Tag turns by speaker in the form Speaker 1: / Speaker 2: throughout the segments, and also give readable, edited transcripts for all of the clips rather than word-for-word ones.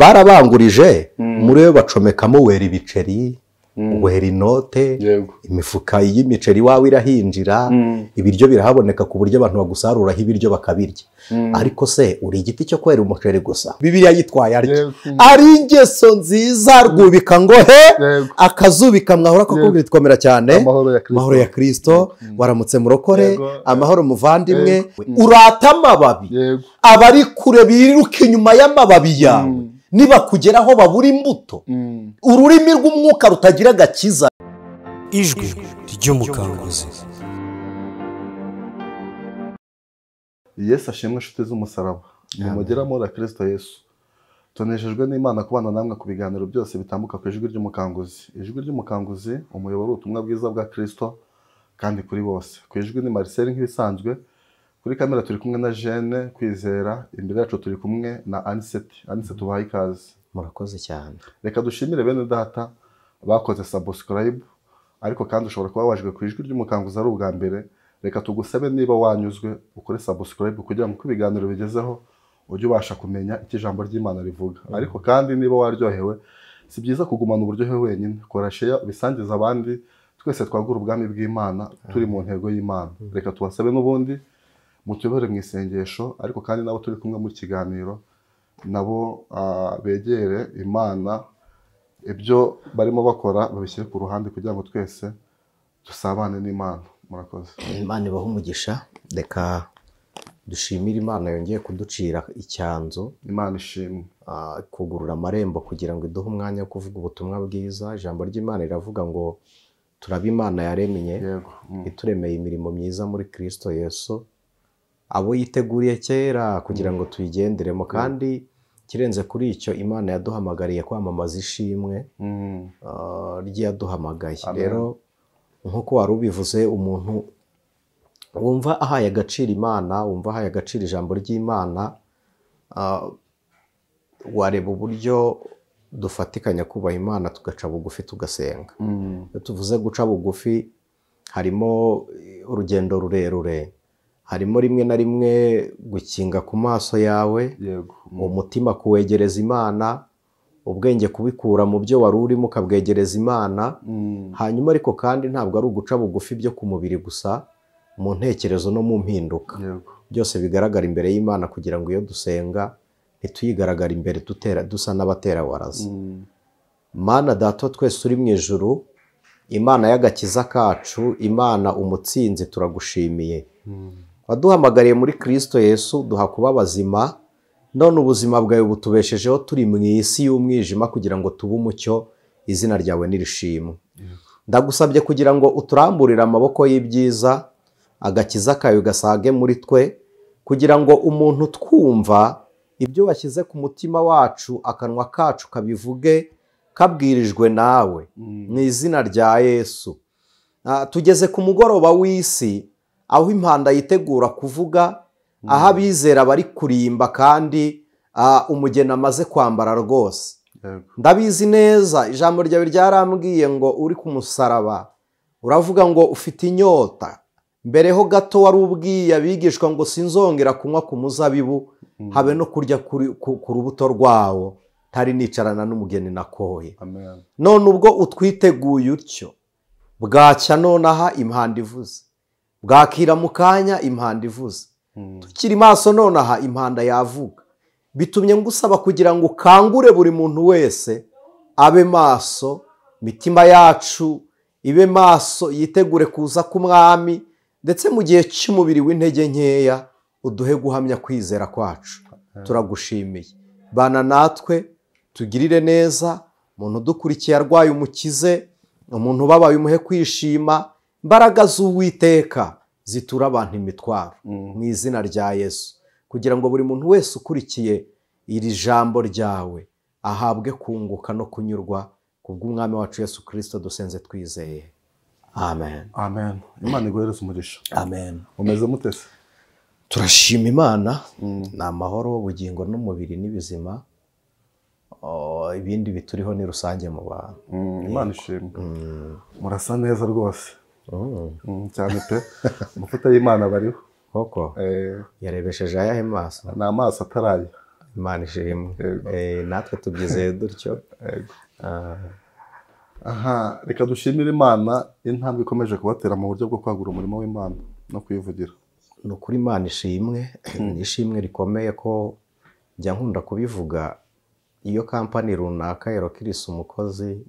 Speaker 1: Barabangurije muri yo bacomekamo wera ibiceri, wera inote, imifuka y'imiceri wawe irahinjira, ibiryo birahaboneka ku buryo abantu bagusaruraho ibiryo bakabirya. Ariko se uri igiti cyo kwera umuceri gusa? Bibiliya yitwaye aryo ari ingeso nziza rwubika ngo he akazubika mwahora ko kubitkomera cyane. Amahoro ya Kristo, waramutse murokore, amahoro muvandimwe. Urata amababi abari kure biruka inyuma y'amababi yawe, niba kugeraho babura imbuto. Ururimi rw'umwuka rutagira agakiza.
Speaker 2: Ijwi ry'umukanguzi.
Speaker 3: Yesu ashimwe inshuti z'umusaraba, nimugera muri Kristo Yesu. Tunejejwe n'Imana kubana namwe ku biganiro byose bitambuka ku ijwi ry'umukanguzi. Ijwi ry'umukanguzi, umuyoboro w'ubutumwa bwiza bwa Kristo kandi kuri bose. Ku ijwi ni Marcel nk'ibisanzwe, kuri kamera turi kumwe na Jeanne Kwizera, imbere yacu turi kumwe na Aniseti. Aniseti, tubahaye ikaze.
Speaker 1: Murakoze cyane.
Speaker 3: Reka dushimire bene data bakoze subscribe, ariko kandi ushobora kuba wajwe ku ijwi ry'umukanguzi ari ubwa mbere. Reka tugusabe niba wanyuzwe ukore subscribe kugira ngo ibiganiro bigezeho ujye ubasha kumenya icyo ijambo ry'Imana rivuga. Ariko kandi niba waryohewe, si byiza kugumana uburyohe wenyine, kora share ubisangize abandi, twese twagura ubwami bw'Imana turi mu ntego y'Imana. Reka tubasabe n'ubundi mutuyobore mu isengesho, ariko kandi nabo turi kumwe mu kiganiro nabo begere Imana, ibyo barimo bakora babishyire ku ruhande kugira ngo twese dusabane n'Imana. Murakoze.
Speaker 1: Imana ibahe umugisha. Reka dushimire Imana yongeye kuducira icyanzu.
Speaker 3: Imana ishimwe.
Speaker 1: Kugurura amarembo kugira ngo iduhe umwanya wo kuvuga ubutumwa bwiza. Ijambo ry'Imana riravuga ngo turaba Imana yaremye, ituremeye imirimo myiza muri Kristo Yesu, abo yiteguriye kera kugira ngo tuyigenderemo. Kandi kirenze kuri icyo, Imana yaduhamagariye kwamamaza ishimwe ry'Iyaduhamagaye. Rero nkuko wari ubivuze, umuntu wumva ahaye agaciro Imana, wumva ahaye agaciro ijambo ry'Imana, wareba uburyo dufatikanya kubaha Imana, tugaca bugufi tugasenga. Iyo tuvuze guca bugufi, harimo urugendo rurerure, harimo rimwe na rimwe gukinga ku maso yawe, umutima kuwegereza Imana, ubwenge kubikura mu byo wari urimo ukabwegereza Imana. Hanyuma ariko kandi ntabwo ari uguca bugufi byo ku mubiri gusa, mu ntekerezo no mu mpinduka, byose bigaragara imbere y'Imana, kugira ngo iyo dusenga ntituyigaragara imbere dutera dusa n'abatera waraza. Mana Data twese uri mu ijuru, Imana y'agakiza kacu, Imana umutsinzi, turagushimiye. Waduhamagariye muri Kristo Yesu, duha kuba bazima, none ubuzima bwawe butubeshejeho turi mu isi y'umwijima kugira ngo tube umucyo, izina ryawe nirishimwe. Ndagusabye kugira ngo uturamburire amaboko y'ibyiza, agakiza kawe gasage muri twe, kugira ngo umuntu twumva ibyo washyize ku mutima wacu, akanwa kacu kabivuge kabwirijwe nawe, mu izina rya Yesu. Tugeze ku mugoroba w'isi, aho impanda yitegura kuvuga, aho abizera bari kurimba kandi umugeni amaze kwambara rwose. Ndabizi neza, ijambo ryawe ryarambwiye ngo uri ku musaraba uravuga ngo ufite inyota. Mbere ho gato wari ubwiye abigishwa ngo sinzongera kunywa ku muzabibu, habe no kurya ku rubuto rwawo, ntari nicarana n'umugeni nakoye. None ubwo utwiteguye utyo, bwacya nonaha impanda ivuze, bwakira mu kanya impanda ivuze, tukiri maso nonaha impanda yavuga. Bitumye ngusaba kugira ngo ukangure buri muntu wese abe maso, mitima yacu ibe maso, yitegure kuza k'umwami, ndetse mu gihe cy'umubiri w'intege nkeya uduhe guhamya kwizera kwacu. Turagushimiye. Bana natwe, tugirire neza. Umuntu udukurikiye arwaye umukize, umuntu ubabaye umuhe kwishima. Imbaraga z'Uwiteka zitura abantu imitwaro, mu izina rya Yesu, kugira ngo buri muntu wese ukurikiye iri jambo ryawe ahabwe kunguka no kunyurwa kubw'umwami wacu Yesu Kristo dusenze twizeye. Amen.
Speaker 3: Amen. Imana iguhereze umugisha.
Speaker 1: Amen.
Speaker 3: Umeze mute se?
Speaker 1: Turashima Imana, ni amahoro, ubugingo n'umubiri n'ibizima. Ibindi bituriho ni rusange mu bantu.
Speaker 3: Imana ishimwe. Murasa neza rwose. Cyane pe. Amavuta y'Imana bariho.
Speaker 1: Koko yarebesheje ayahe maso?
Speaker 3: Ni amaso ataraye.
Speaker 1: Imana ishimwe. Natwe tubyizeye dutyo.
Speaker 3: Aha, reka dushimire Imana intambwe ikomeje kubatera mu buryo bwo kwagura umurimo w'Imana no kuyivugira.
Speaker 1: Ni ukuri Imana ishimwe, ni ishimwe rikomeye ko njya nkunda kubivuga, iyo kampani runaka yarokirisa umukozi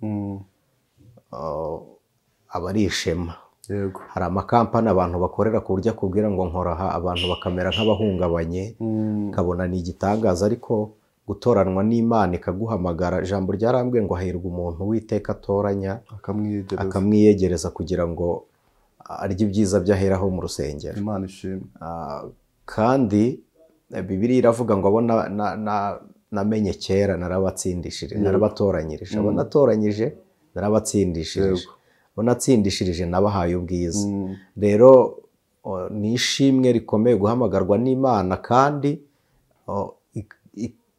Speaker 1: aba ari ishema.
Speaker 3: Yego.
Speaker 1: Hari amakampani abantu bakorera ku buryo akubwira ngo nkora aha, abantu bakamera nk'abahungabanye, ukabona ni igitangaza, ariko gutoranwa n'Imana ikaguhamagara. Ijambo ryarambwiye ngo hahirwa umuntu Uwiteka atoranya akamwiyegereza kugira ngo arye ibyiza byaheraho mu rusengero.
Speaker 3: Imana ishimwe.
Speaker 1: Kandi Bibiliya iravuga ngo abo namenye kera narabatsindishirije, narabatoranyirije, abo natoranyije narabatsindishirije, abo natsindishirije nabahaye ubwiza. Rero ni ishimwe rikomeye guhamagarwa n'Imana kandi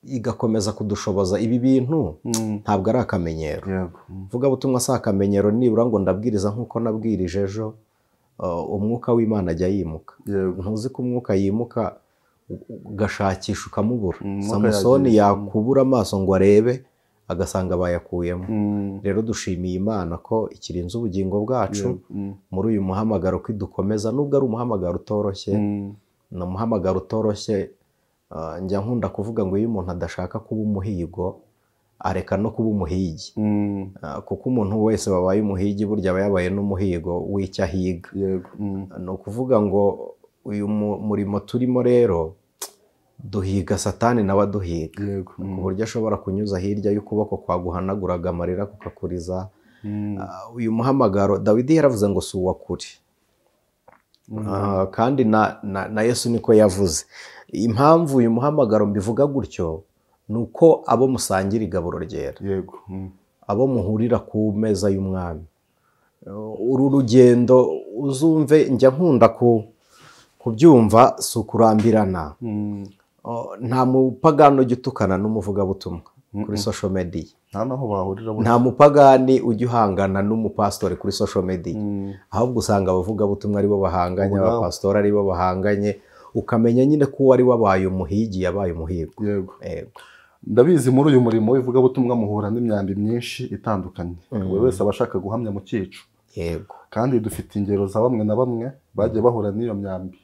Speaker 1: igakomeza kudushoboza. Ibi bintu ntabwo ari akamenyero. Vugabutumwa si akamenyero, nibura ngo ndabwiriza nk'uko nabwirije ejo, umwuka w'Imana ajya yimuka. Ntuzi ko umwuka yimuka ugashakisha ukamubura. Samusoni yakubura amaso ngo arebe agasanga bayakuyemo. Rero dushimiye Imana ko ikirinze ubugingo bwacu muri uyu muhamagaro, kwidukomeza nubwo ari umuhamagaro utoroshye. Ni umuhamagaro utoroshye. Njya nkunda kuvuga ngo iyo umuntu adashaka kuba umuhigo areka no kuba umuhigi, kuko umuntu wese wabaye umuhigi burya aba yabaye n'umuhigo w'icyo ahiga. Ni ukuvuga ngo uyu murimo turimo rero duhiga Satani nawe aduhiga, ku buryo ashobora kunyuza hirya y'ukuboko kwaguhanaguraga amarira kukakuriza. Uyu muhamagaro Dawidi yaravuze ngo si uwa kure, kandi na Yesu niko yavuze. Impamvu uyu muhamagaro mbivuga gutyo ni uko abo musangira igaburo ryera, abo muhurira ku meza y'umwami, uru rugendo uzumve, njya nkunda kubyumva, si ukurambirana. Nta mupagani ujya utukana n'umuvugabutumwa kuri social media. Nta mupagani ujya uhangana n'umupasitori kuri social media, ahubwo usanga abavugabutumwa aribo bahanganye, abapasitori aribo bahanganye, ukamenya nyine ko uwari wabaye umuhigi yabaye umuhigo.
Speaker 3: Yego. Ndabizi muri uyu murimo w'ivugabutumwa muhura n'imyambi myinshi itandukanye, buri wese aba ashaka guhamya mu cyico.
Speaker 1: Yego.
Speaker 3: Kandi dufite ingero za bamwe na bamwe bagiye bahura n'iyo myambi.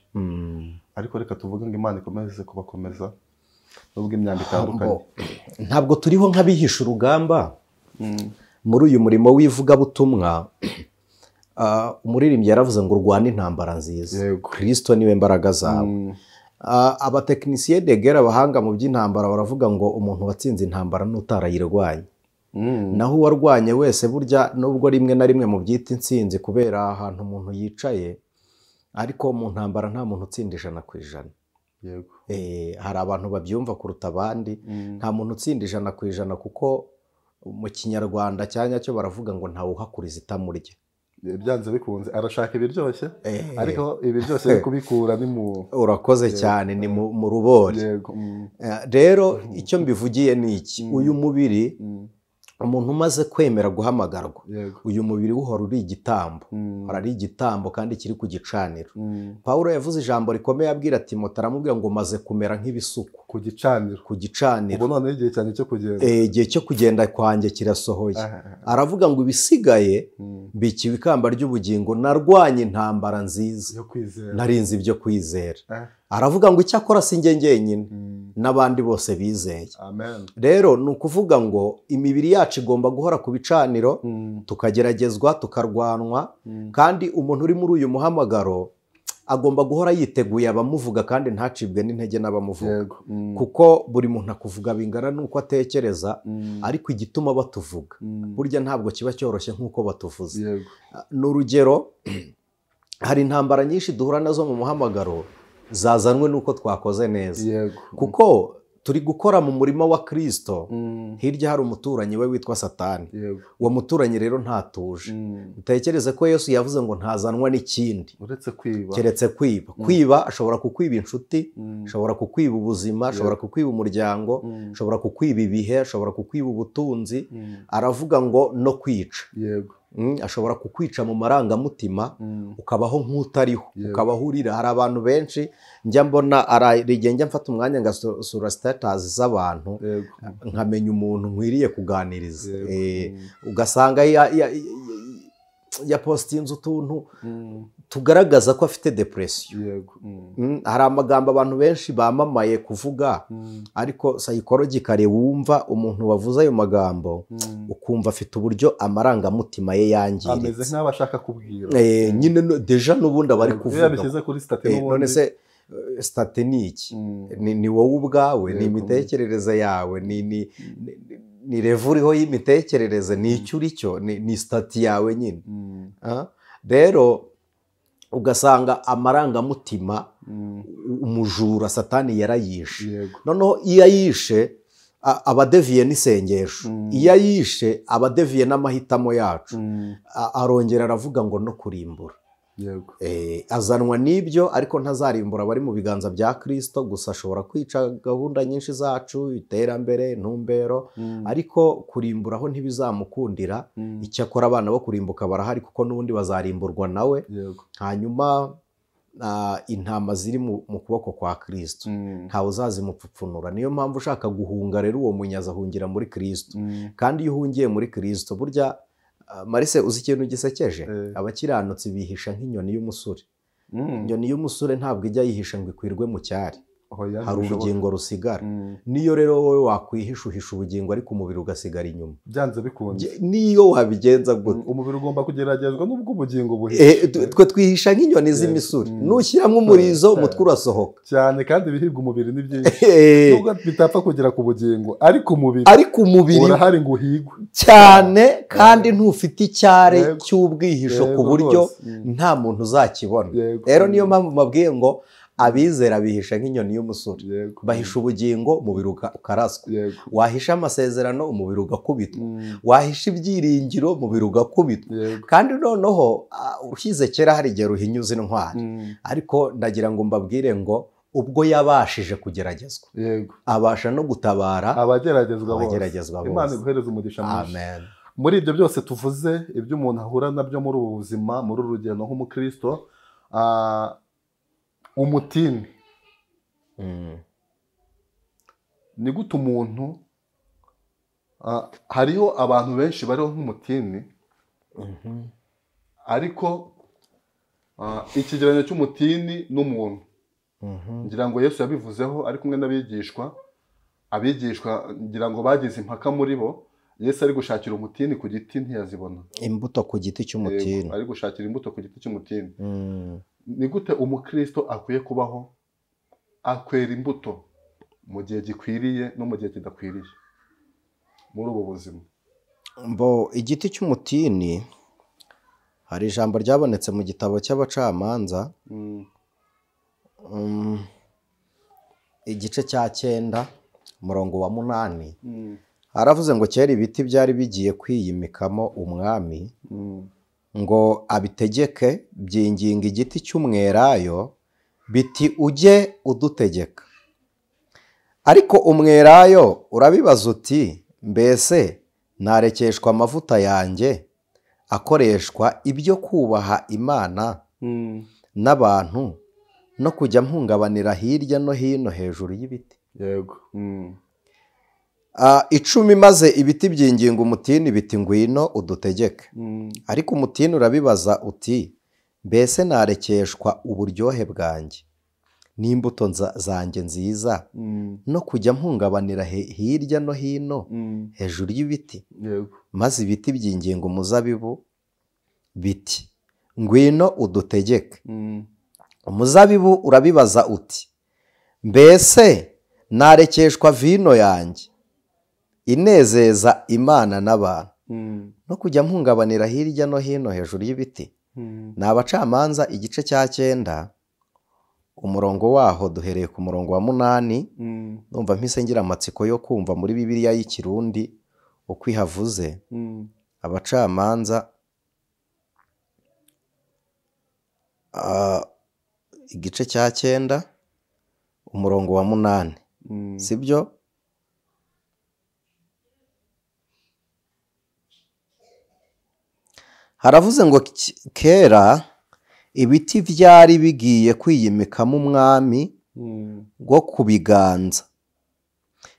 Speaker 3: Ariko reka tuvuge ngo Imana ikomeze kubakomeza nubwo imyambi itandukanye.
Speaker 1: Ntabwo turiho nk'abihisha urugamba muri uyu murimo w'ivugabutumwa. Umuririmbyi yaravuze ngo urwane intambara nziza, Kristo niwe mbaraga zawe. Abatekinisiye de guerre, abahanga mu by'intambara, baravuga ngo umuntu watsinze intambara n'utarayirwanye. Naho uwarwanye wese burya, nubwo rimwe na rimwe mu byita intsinzi kubera ahantu umuntu yicaye, ariko mu ntambara nta muntu utsinda 100%.
Speaker 3: Yego.
Speaker 1: Hari abantu babyumva kuruta abandi. Nta muntu utsinda 100%, kuko mu Kinyarwanda cyanya cyo baravuga ngo ntawe uhakuriza itamurya.
Speaker 3: Byanze bikunze arashaka ibiryoshye, ariko ibiryoshye kubikura ni mu
Speaker 1: urakoze cyane, ni mu rubori. Rero icyo mbivugiye ni iki: uyu mubiri, umuntu umaze kwemera guhamagarwa, uyu mubiri uhora uri igitambo, uhora ari igitambo kandi kiri ku gicaniro. Pawulo yavuze ijambo rikomeye abwira Timote, aramubwira ngo maze kumera nk'ibisuku
Speaker 3: ku gicaniro.
Speaker 1: Ku gicaniro.
Speaker 3: Ubu none igihe cyanjye cyo kugenda,
Speaker 1: igihe cyo kugenda kwanjye kirasohoye. Aravuga ngo ibisigaye mbikiwe ikamba ry'ubugingo, narwanye intambara nziza, narinze ibyo kwizera. Aravuga ngo icyakora si njye njyenyine, n'abandi bose bizeye. Rero ni ukuvuga ngo imibiri yacu igomba guhora ku bicaniro, tukageragezwa, tukarwanwa, kandi umuntu uri muri uyu muhamagaro agomba guhora yiteguye abamuvuga kandi ntacibwe n'intege n'abamuvuga. Kuko buri muntu akuvuga bingana n'uko atekereza, ariko igituma batuvuga burya ntabwo kiba cyoroshye nk'uko batuvuze. Ni urugero, hari intambara nyinshi duhura nazo mu muhamagaro zazanwe n'uko twakoze neza, kuko turi gukora mu murima wa Kristo, hirya hari umuturanyi we witwa Satani. Uwo muturanyi rero ntatuje. Utekereze ko Yesu yavuze ngo ntazanwa n'ikindi
Speaker 3: uretse kwiba,
Speaker 1: keretse kwiba. Kwiba ashobora kukwiba inshuti, ashobora kukwiba ubuzima, ashobora kukwiba umuryango, ashobora kukwiba ibihe, ashobora kukwiba ubutunzi. Aravuga ngo no kwica.
Speaker 3: Yego.
Speaker 1: Ashobora kukwica mu marangamutima, ukabaho nk'utariho, ukabaho urira. Hari abantu benshi njya mbona, igihe njya mfata umwanya ngasura status z'abantu, nkamenya umuntu nkwiriye kuganiriza. Ugasanga yapostinze utuntu tugaragaza ko afite depression. Hari amagambo abantu benshi bamamaye kuvuga, ariko psychologically wumva umuntu wavuze ayo magambo, ukumva afite uburyo amarangamutima ye yangiritse,
Speaker 3: ameze nk'abashaka kubwira.
Speaker 1: Nyine deja n'ubundi abari kuvuga
Speaker 3: yabishyize kuri statut n'ubundi.
Speaker 1: None se statut ni iki? Ni wowe ubwawe, ni imitekerereze yawe, ni level uriho y'imitekerereze, ni icyo uri cyo, ni statut yawe nyine. Rero ugasanga amarangamutima umujura Satani yarayishe. Noneho iyo ayishe aba deviye n'isengesho, iyo ayishe aba deviye n'amahitamo yacu. Arongera aravuga ngo no kurimbura. Azanwa n'ibyo, ariko ntazarimbura abari mu biganza bya Kristo gusa. Ashobora kwica gahunda nyinshi zacu, iterambere, intumbero, ariko kurimburaho ntibizamukundira. Icyakora abana bo kurimbuka barahari, kuko n'ubundi bazarimburwa nawe. Hanyuma intama ziri mu kuboko kwa Kristo ntawe uzazimupfupfunura. Niyo mpamvu ushaka guhunga rero uwo munyazi ahungira muri Kristo. Kandi iyo uhungiye muri Kristo, burya Marise, uzi ikintu gisekeje? Abakiranutsi bihisha nk'inyoni y'umusure. Inyoni y'umusure ntabwo ijya yihisha ngo ikwirwe mu cyari, hari ubugingo rusigara. Niyo rero wowe wakwihisha uhisha ubugingo, ariko umubiri ugasigara inyuma.
Speaker 3: Byanze bikunze
Speaker 1: niyo wabigenza gute,
Speaker 3: umubiri ugomba kugeragezwa n'ubwo ubugingo buhisha.
Speaker 1: Twe twihisha nk'inyoni z'imisure, nushyiramo umurizo umutwe urasohoka
Speaker 3: cyane, kandi ibihibwa umubiri ni byinshi, nubwo bitapfa kugera ku bugingo, ariko umubiri urahari ngo uhigwe
Speaker 1: cyane, kandi ntufite icyare cy'ubwihisho ku buryo nta muntu uzakibona. Rero niyo mpamvu mbabwiye ngo abizera bihisha nk'inyoni y'umusore, bahisha ubugingo, umubiri ukaraswa. Wahisha amasezerano, umubiri ugakubitwa. Wahisha ibyiringiro, umubiri ugakubitwa. Kandi noneho ushyize kera hari igihe ruhinyuza intwari. Ariko ndagira ngo mbabwire ngo ubwo yabashije kugeragezwa, abasha no gutabara
Speaker 3: abageragezwa bose. Imana iguhereze umugisha mwinshi.
Speaker 1: Amen.
Speaker 3: Muri ibyo byose tuvuze, ibyo umuntu ahura nabyo muri ubu buzima, muri uru rugendo nk'umukristo, umutini ni gute umuntu, hariho abantu benshi bariho nk'umutini, ariko ikigereranyo cy'umutini n'umuntu, ngira ngo Yesu yabivuzeho ari kumwe n'abigishwa. Abigishwa ngira ngo bagize impaka muri bo, Yesu ari gushakira umutini ku giti ntiyazibona,
Speaker 1: imbuto ku giti cy'umutini,
Speaker 3: ari gushakira imbuto ku giti cy'umutini. Ni gute umukristo akwiye kubaho akwera imbuto mu gihe gikwiriye no mu gihe kidakwiriye muri ubu buzima?
Speaker 1: Mbo igiti cy'umutini, hari ijambo ryabonetse mu gitabo cy'abacamanza, igice cya 9 umurongo wa 8. Haravuze ngo kera ibiti byari bigiye kwiyimikamo umwami, ngo abitegeke, byinginga igiti cy'umwelayo biti ujye udutegeka. Ariko umwelayo urabibaza uti mbese narekeshwa amavuta yanjye akoreshwa ibyo kubaha Imana n'abantu, no kujya mpungabanira hirya no hino hejuru y'ibiti?
Speaker 3: Yego.
Speaker 1: 10 maze ibiti byinginga umutini biti ngwino udutegeke. Ariko umutini urabibaza uti mbese narekeshwa uburyohe bwanjye n'imbuto zanjye nziza, no kujya mpungabanira hirya no hino hejuru y'ibiti? Maze ibiti byinginga umuzabibu biti ngwino udutegeke. Umuzabibu urabibaza uti mbese narekeshwa vino yanjye inezeza Imana n'abantu, no kujya mpungabanira hirya no hino hejuru y'ibiti? Ni abacamanza igice cya 9 umurongo waho duhereye ku murongo wa 8. Ndumva mpise ngira amatsiko yo kumva muri Bibiliya y'Ikirundi uko ihavuze. Abacamanza igice cya 9 umurongo wa 8, sibyo? Haravuze ngo kera ibiti byari bigiye kwiyimikamo umwami wo kubiganza,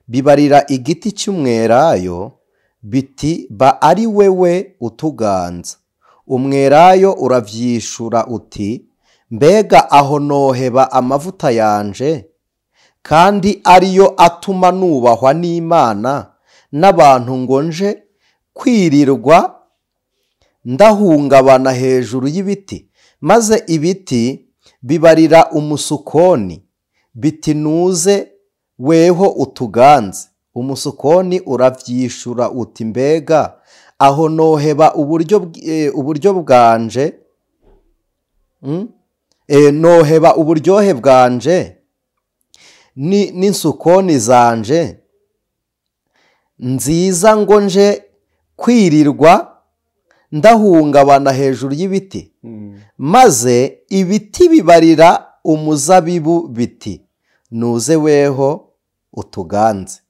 Speaker 1: bibarira igiti cy'umwelayo biti ba ari wewe utuganza. Umwelayo uravyishura uti mbega aho noheba amavuta yanje kandi ariyo atuma nubahwa n'Imana n'abantu ngo nje kwirirwa ndahungabana hejuru y'ibiti. Maze ibiti bibarira umusukoni biti nuze weho utuganze. Umusukoni uravyishura uti mbega aho noheba uburyo bwanje, noheba uburyohe bwanje n'insukoni zanje nziza ngo nje kwirirwa ndahungabana hejuru y'ibiti. Maze ibiti bibarira umuzabibu biti nuze weho utuganze.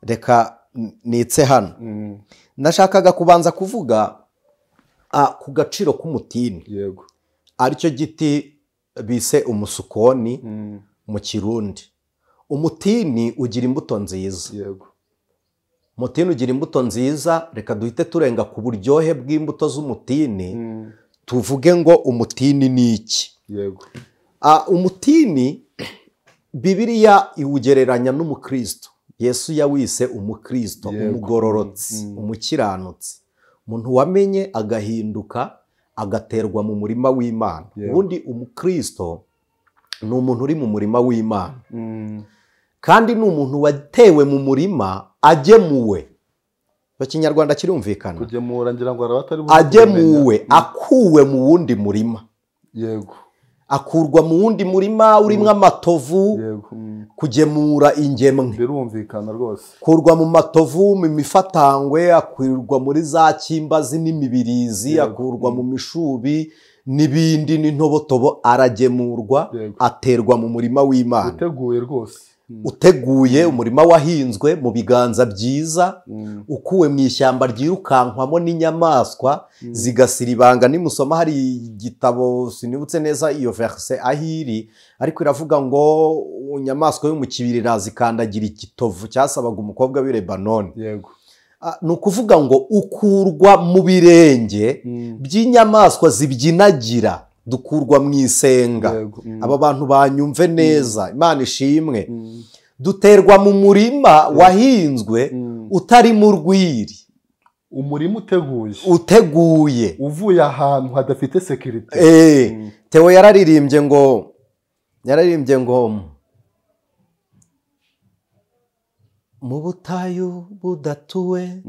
Speaker 1: Reka nitse hano. Ndashakaga kubanza kuvuga ku gaciro k'umutini.
Speaker 3: Yego.
Speaker 1: Aricyo giti bise umusukoni mu Kirundi. Umutini ugira imbuto nziza.
Speaker 3: Yego.
Speaker 1: Umutini ugira imbuto nziza. Reka duhite turenga ku buryohe bw'imbuto z'umutini, tuvuge ngo umutini ni iki.
Speaker 3: Yego.
Speaker 1: Umutini Bibiliya iwugereranya n'umukristo. Yesu yawise umukristo, umugororotsi, umukiranutsi, umuntu wamenye agahinduka agaterwa mu murima w'Imana. Ubundi umukristo ni umuntu uri mu murima w'Imana, kandi ni umuntu watewe mu murima agemuwe. Mu Kinyarwanda kirumvikana,
Speaker 3: kugemura ngira ngo arabatari
Speaker 1: agemuwe, akuwe mu wundi murima.
Speaker 3: Yego.
Speaker 1: Akurwa mu wundi murima urimo amatovu. Kugemura ingemwe
Speaker 3: birumvikana rwose.
Speaker 1: Kurwa mu matovu, mu mifatangwe, akurwa muri za kimbazi n'imibirizi, akurwa mu mishubi n'ibindi n'intobotobo, aragemurwa, aterwa mu murima w'Imana.
Speaker 3: Uteguye rwose.
Speaker 1: Uteguye, umurima wahinzwe mu biganza byiza, ukuwe mu ishyamba ryirukankwamo n'inyamaswa zigasiribanga. Nimusoma hari igitabo sinibutse neza iyo verse ahiri, ariko iravuga ngo inyamaswa yo mu kibirira zikandagira igitovu cyasabaga umukobwa w'i Lebanoni.
Speaker 3: Yego.
Speaker 1: Ni ukuvuga ngo ukurwa mu birenge by'inyamaswa zibyinagira, dukurwa mu isenga. Aba bantu banyumve neza, Imana ishimwe. Duterwa mu murima wahinzwe utari mu rwiri,
Speaker 3: umurima uteguye,
Speaker 1: uteguye,
Speaker 3: uvuye ahantu hadafite security.
Speaker 1: Theo yararirimbye ngo mu butayu budatuwe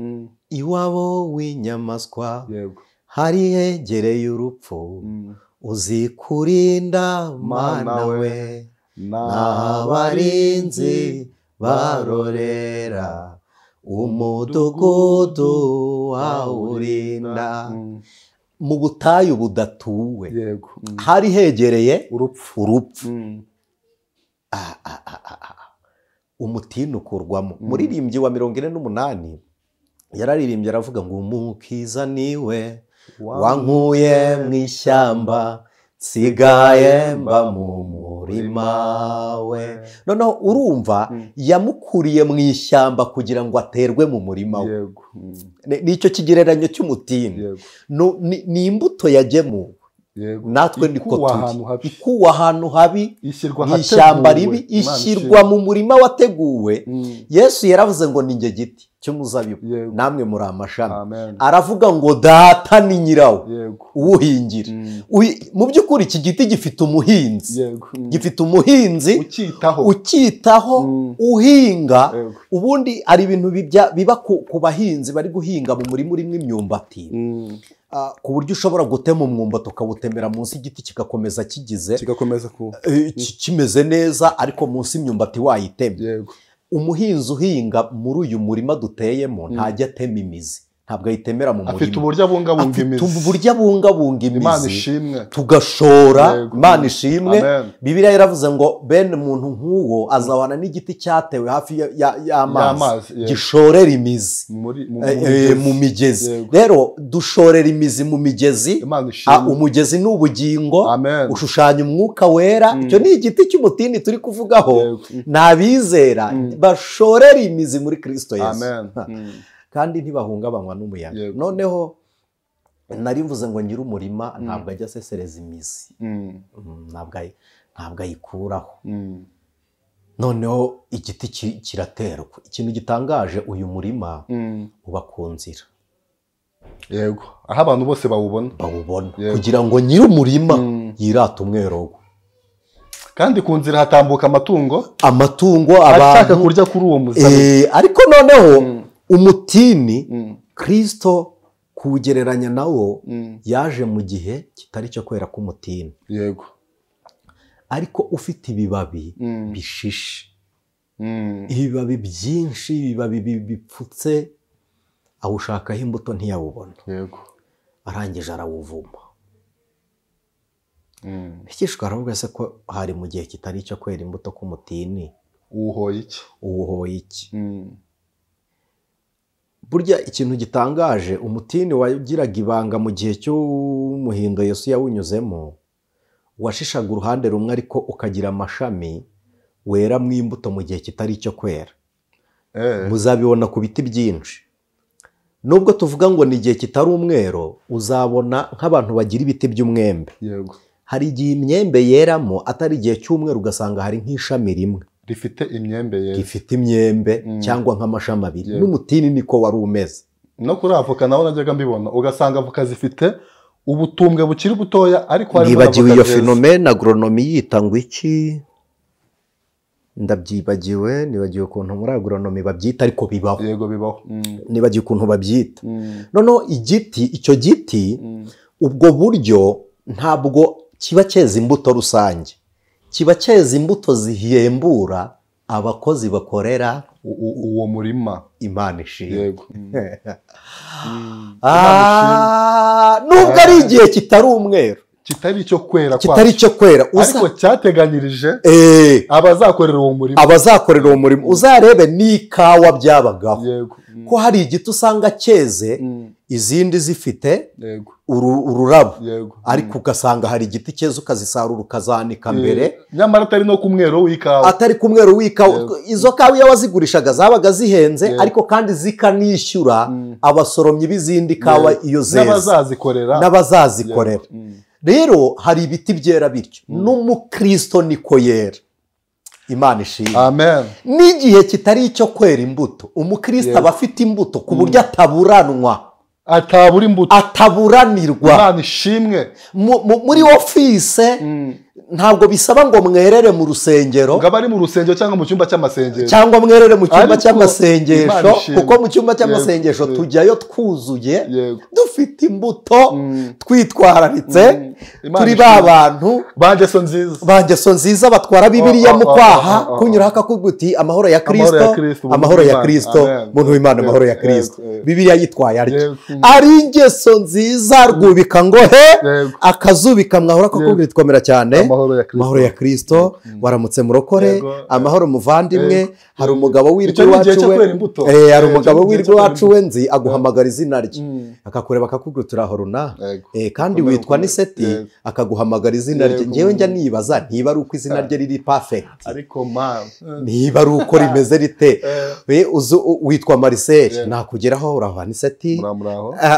Speaker 1: iwabo w'inyamaswa hari hegereye urupfu, uzikurinda Mana we, n'abarinzi barorera umudugudu wawurinda. Mu butayu budatuwe hari hegereye urupfu. Umutini ukurwamo. Muririmbyi wa 48 yararirimbye aravuga ngo umukiza niwe wankuye mu ishyamba, nsigaye mba mu murima we. Noneho urumva yamukuriye mu ishyamba kugira ngo aterwe mu murima we. Nicyo kigereranyo cy'umutini. Ni imbuto yagemuwe. Natwe niko turi, ikuwe ahantu habi, mu ishyamba ribi, ishyirwa mu murima wateguwe. Yesu yaravuze ngo ni njye giti cy'umuzabibu, namwe muri amashami. Aravuga ngo data ni nyirawo uwuhingira. Mu by'ukuri iki giti gifite umuhinzi, gifite umuhinzi ucyitaho, uhinga. Ubundi ari ibintu biba ku bahinzi bari guhinga mu murima urimo imyumbati, ku buryo ushobora gutema umwumbati ukawutemera munsi y'igiti kigakomeza kigize, kimeze neza, ariko munsi imyumbati wayitemye. Umuhinzi uhinga muri uyu murima duteyemo ntajya atema imizi, ntabwo ayitemera mu murima,
Speaker 3: afite uburyo abungabunga imizi,
Speaker 1: afite uburyo abungabunga imizi.
Speaker 3: Imana ishimwe,
Speaker 1: tugashora. Imana ishimwe. Bibiliya yaravuze ngo bene umuntu nk'uwo azahwana n'igiti cyatewe hafi y'amazi gishorera imizi mu migezi. Rero dushorera imizi mu migezi. Umugezi ni ubugingo, ushushanya umwuka wera. Icyo ni igiti cy'umutini turi kuvugaho, ni abizera bashorera imizi muri Kristo Yesu, kandi ntibahungabanywa n'umuyaga. Noneho nari mvuze ngo nyiri umurima ntabwo ajya asesereza imizi, ntabwo ayikuraho. Noneho igiti kiraterwa. Ikintu gitangaje, uyu murima uba ku nzira,
Speaker 3: yego, aho abantu bose bawubona,
Speaker 1: kugira ngo nyiri umurima yirate umwero we.
Speaker 3: Kandi ku nzira hatambuka amatungo
Speaker 1: abantu
Speaker 3: ashaka kurya kuri uwo muzabibu.
Speaker 1: Ariko noneho umutini Kristo kuwugereranya nawo yaje mu gihe kitari cyo kwera k'umutini,
Speaker 3: yego,
Speaker 1: ariko ufite ibibabi bishishe, ibibabi byinshi, ibibabi bipfutse, awushakaho imbuto ntiyawubona,
Speaker 3: yego,
Speaker 1: arangije arawuvuma. Ikishwa aravuga se ko hari mu gihe kitari cyo kwera imbuto k'umutini,
Speaker 3: uwuhoye iki?
Speaker 1: Uwuhoye iki? Burya ikintu gitangaje, umutini wagiraga ibanga mu gihe cy'umuhindo Yesu yawunyuzemo, washishaga uruhande rumwe ariko ukagira amashami wera mu imbuto mu gihe kitari icyo kwera. Muzabibona ku biti byinshi. Nubwo tuvuga ngo ni igihe kitari umwero, uzabona nk'abantu bagira ibiti by'umwembe.
Speaker 3: Yego.
Speaker 1: Hari igihe imyembe yeramo atari igihe cy'umweru, ugasanga hari nk'ishami rimwe
Speaker 3: rifite imyembe yeze,
Speaker 1: rifite imyembe cyangwa nk'amashami abiri. N'umutini niko wari umeze.
Speaker 3: No kuri avoka naho najyaga mbibona, ugasanga avoka zifite ubutumbwe bukiri butoya, ariko harimo
Speaker 1: nibagiwe iyo phenomene agronomy yita ngo iki, ndabyibagiwe, nibagiwe ukuntu muri agronomy babyita, ariko bibaho.
Speaker 3: Yego, bibaho.
Speaker 1: Nibagiwe ukuntu babyita. Noneho igiti, icyo giti ubwo buryo ntabwo kiba cyeza imbuto rusange, kiba cyeza imbuto zihembura abakozi bakorera
Speaker 3: uwo murima.
Speaker 1: Imana ishimwe.
Speaker 3: Yego.
Speaker 1: Nubwo ari igihe kitari umweru,
Speaker 3: kitari icyo kwera,
Speaker 1: kitari icyo kwera,
Speaker 3: ariko cyateganyirije abazakorera uwo murimo,
Speaker 1: abazakorera uwo murimo. Uzarebe n'ikawa byabagaho.
Speaker 3: Yego.
Speaker 1: Ko hari igiti usanga cyeze izindi zifite ururabo, ariko ugasanga hari igiti cyeze ukazisarura ukazanika mbere,
Speaker 3: nyamara atari no ku mwero w'ikawa,
Speaker 1: atari ku mwero w'ikawa. Izo kawa iyo wazigurishaga zabaga zihenze, ariko kandi zikanishyura abasoromyi b'izindi kawa iyo zeze,
Speaker 3: n'abazazikorera.
Speaker 1: Rero hari ibiti byera bityo, n'umukristo niko yera. Imana ishimwe.
Speaker 3: Amen.
Speaker 1: N'igihe kitari icyo kwera imbuto, umukristo aba afite imbuto ku buryo ataburanwa,
Speaker 3: atabura imbuto,
Speaker 1: ataburanirwa.
Speaker 3: Imana ishimwe.
Speaker 1: Muri office ntabwo bisaba ngo mwerere mu rusengero,
Speaker 3: ngo abari mu rusengero cyangwa mu cyumba cy'amasengesho,
Speaker 1: cyangwa mwerere mu cyumba cy'amasengesho, kuko mu cyumba cy'amasengesho tujyayo twuzuye, dufite imbuto, twitwararitse, turi ba bantu bangeso nziza batwara Bibiliya mu kwaha, kunyura akakubwira uti amahoro ya Kristo, amahoro ya Kristo, muntu w'Imana, amahoro ya Kristo. Bibiliya yitwaye atyo, ari ingeso nziza rwubika ngohe, akazubika mwahora akakubwira twomera cyane, amahoro ya Kristo, waramutse murokore, amahoro muvandimwe. Hari umugabo w'irwi wacu we, hari umugabo w'irwi wacu we nzi aguhamagara izina rye, akakureba akakubwira turaho runa, kandi witwa Niseti, akaguhamagara izina rye. Ngewe njya nibaza niba ari uko izina rye riri perfect,
Speaker 3: ariko man
Speaker 1: niba ari uko rimeze rite. Witwa Marcel, nakugeraho uraho Niseti,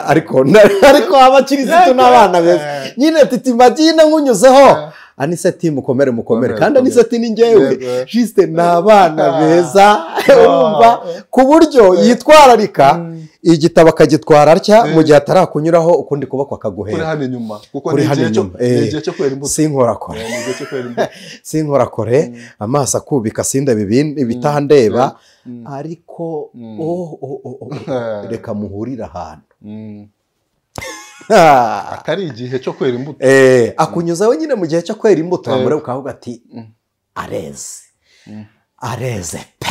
Speaker 1: ariko abakirisitu n'abana beza nyine titimagine nkunyuzeho Aniseti mukomere mukomere, kandi Aniseti ni njyewe, juste ni abana beza, urumva ku buryo yitwararika igitabo akagitwara atya mu gihe atarakunyuraho ukundi kuboko akaguhera
Speaker 3: kuri hano inyuma, kuko ni igihe cyo kwera imbuto.
Speaker 1: Sinkorakore, sinkorakore, amaso akubika sindebe ibitandeba, ariko reka muhurire ahantu
Speaker 3: atari igihe cyo kwera imbuto.
Speaker 1: Akunyuzaho nyine mu gihe cyo kwera imbuto, wamureba ukavuga ati areze, areze pe.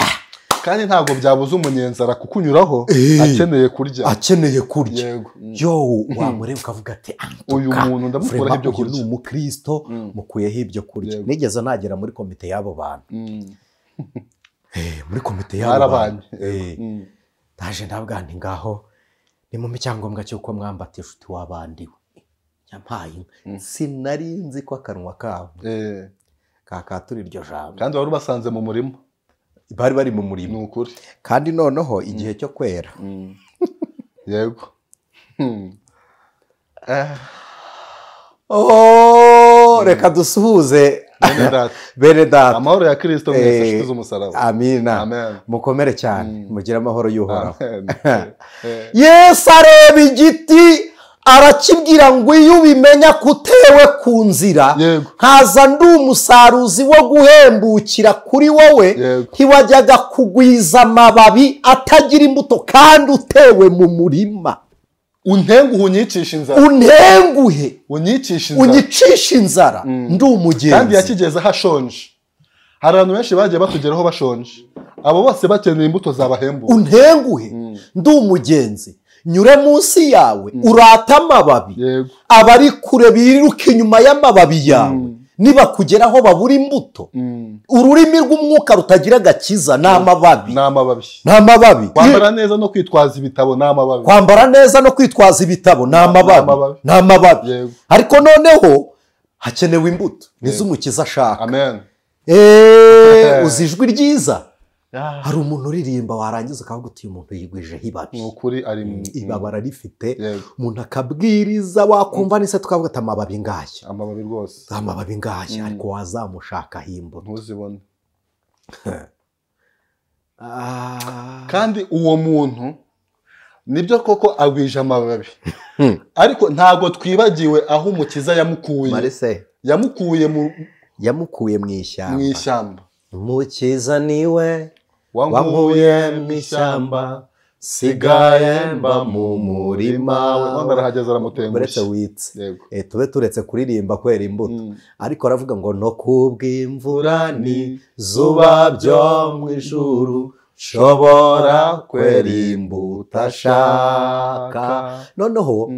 Speaker 3: Kandi ntabwo byabuza umunyenzara kukunyuraho akeneye kurya.
Speaker 1: Akeneye kurya. Yo wamureba ukavuga ati
Speaker 3: uyu muntu ndamukuraho ibyo kurya.
Speaker 1: Ni umukristo mukuyeho ibyo kurya. Nigeze nagera muri komite y'abo bantu. Muri komite y'abo bantu. Ndaje ndabwa nti ngaho ni mu cyangombwa cy'uko mwambata inshuti w'abandi. Yampaye sinari nzi ko akanwa kabo kakatura iryo jambo.
Speaker 3: Kandi wari ubasanze mu murima.
Speaker 1: Bari bari mu murima.
Speaker 3: Ni ukuri.
Speaker 1: Kandi noneho igihe cyo kwera.
Speaker 3: Yego.
Speaker 1: Oh, reka dusuhuze bene data.
Speaker 3: Amahoro ya Kristo mwese inshuti z'umusaraba.
Speaker 1: Amina. Mukomere cyane, mugire amahoro y'Uhoraho. Yesu areba igiti arakibwira ngo iyo ubimenya kutewe ku nzira nkaza ndi umusaruzi wo guhembukira kuri wowe, ntiwajyaga kugwiza amababi atagira imbuto kandi utewe mu murima.
Speaker 3: Untenguhe unyicisha inzara.
Speaker 1: Untenguhe
Speaker 3: unyicisha
Speaker 1: inzara ndi umugenzi.
Speaker 3: Kandi yakigeze hashonje. Hari abantu benshi bagiye batugeraho bashonje, abo bose bakeneye imbuto zabahembura.
Speaker 1: Untenguhe ndi umugenzi, nyure munsi yawe urata amababi, abari kure biruka inyuma y'amababi yawe, nibakugeraho babura imbuto. Ururimi rw'umwuka rutagira agakiza ni amababi.
Speaker 3: Ni amababi. Kwambara neza no kwitwaza ibitabo ni amababi.
Speaker 1: Kwambara neza no kwitwaza ibitabo ni amababi. Ni amababi. Ariko noneho hakenewe imbuto nizo umukiza ashaka.
Speaker 3: Amen.
Speaker 1: Uzi ijwi ryiza. Hari umuntu uririmba warangiza ukavuga uti uyu muntu yigwijeho ibabi.
Speaker 3: Ni ari
Speaker 1: ibabara rifite. Umuntu akabwiriza wakumva nise tukavuga ati amababi ngaya.
Speaker 3: Amababi rwose.
Speaker 1: Amababi ngaya ariko wazamushaka imbuto
Speaker 3: ntuzibone. Kandi uwo muntu nibyo koko agwije amababi. Ariko ntago twibagiwe aho umukiza yamukuye.
Speaker 1: Marise
Speaker 3: yamukuye
Speaker 1: mu ishyamba.
Speaker 3: Mu ishyamba.
Speaker 1: Umukiza niwe wankuye mu ishyamba, sigaye mba mu murima.
Speaker 3: Arahageze aramutengushye.
Speaker 1: Uretse witse. Tube turetse kuririmba kwera imbuto. Ariko aravuga ngo no kubw'imvura n'izuba byo mu ijuru nshobora kwera imbuto ashaka. Noneho